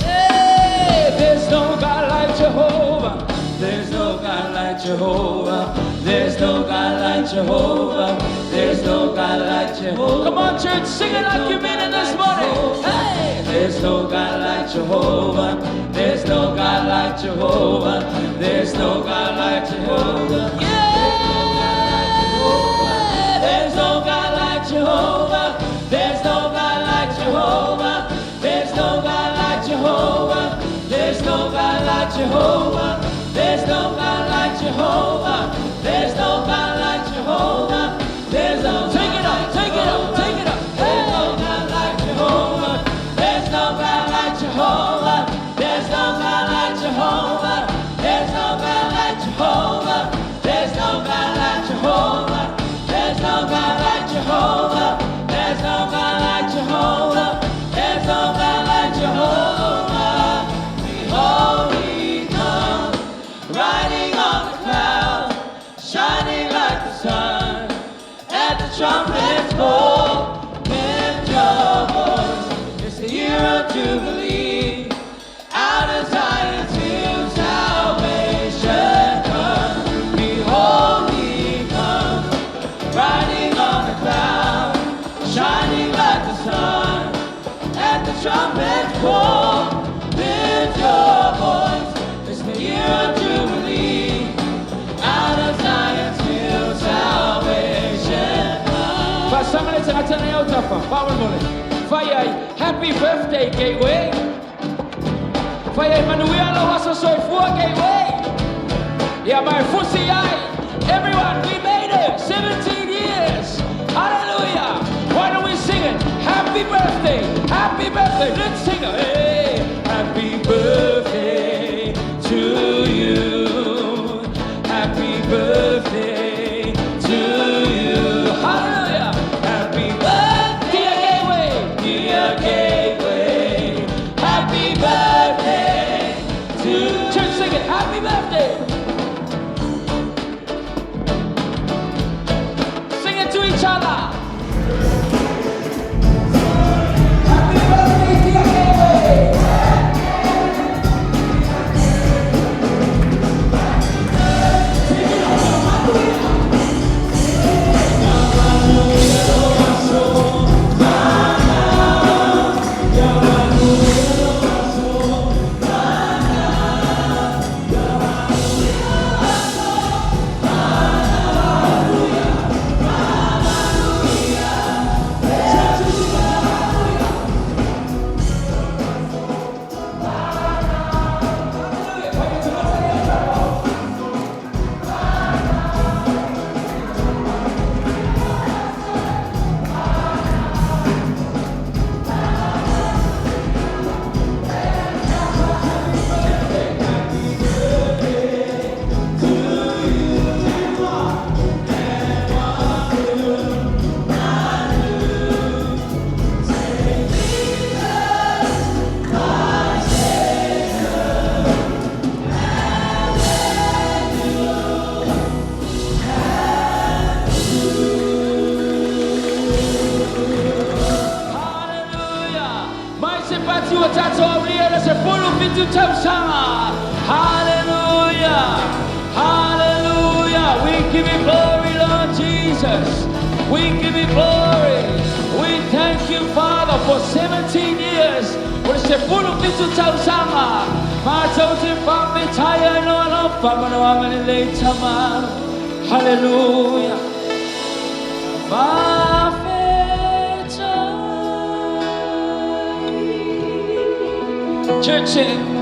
Hey, there's no God like Jehovah. There's no God like Jehovah. There's no God like Jehovah. There's no God like Jehovah. Come on, church, sing it like you mean it this morning. Hey, there's no God like Jehovah. There's no God like Jehovah. There's no God like Jehovah. Yeah, there's no God like Jehovah. There's no God like Jehovah. There's no God like Jehovah. There's no God like Jehovah. There's no God like Jehovah. There's no God like Jehovah. There's no Take it up, take it up, take it up. There's no God like Jehovah. There's no God like Jehovah. There's no God like Jehovah. There's no God like Jehovah. There's no God like Jehovah. There's no God like Jehovah. There's no God like Jehovah. There's no God like Jehovah. Behold, he comes, riding on the cloud, shining like the sun. At the trumpet's call, lift your voice. It's the year of Jubilee. Out of Zion's hill, salvation comes. Behold, he comes, riding on the cloud, shining like the sun. At the trumpet's call, lift your voice. It's the year of Jubilee. Out of Zion's hill, salvation comes. Fasamale tagata na iau tafa, faamolemole. Fai ai, happy birthday, Gateway. Fai ai manuia lou aso soifua, Gateway. Ia mai fusi ai. Everyone, we made it. 70 tausaga. Hallelujah. Hallelujah. We give you glory, Lord Jesus. We give you glory. We thank you, Father, for 17 years. O le 17 tausaga. Matou te faafetai ai no alofa ma lou agalelei Tama. Hallelujah. Faafetai. Church in.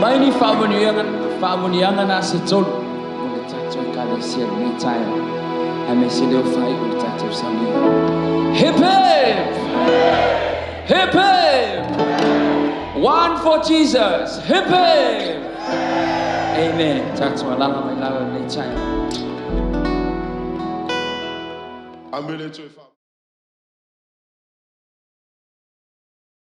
Mai ni faamanuiaga na se tolu mo le tatou Ekalesia i lenei taeao, aemaise lea o faaiu le tatou saunia. Hip hip! Hip hip! One for Jesus! Hip hip! Amen. Tatou alala mai lalo i lenei taeao. Ambele toe.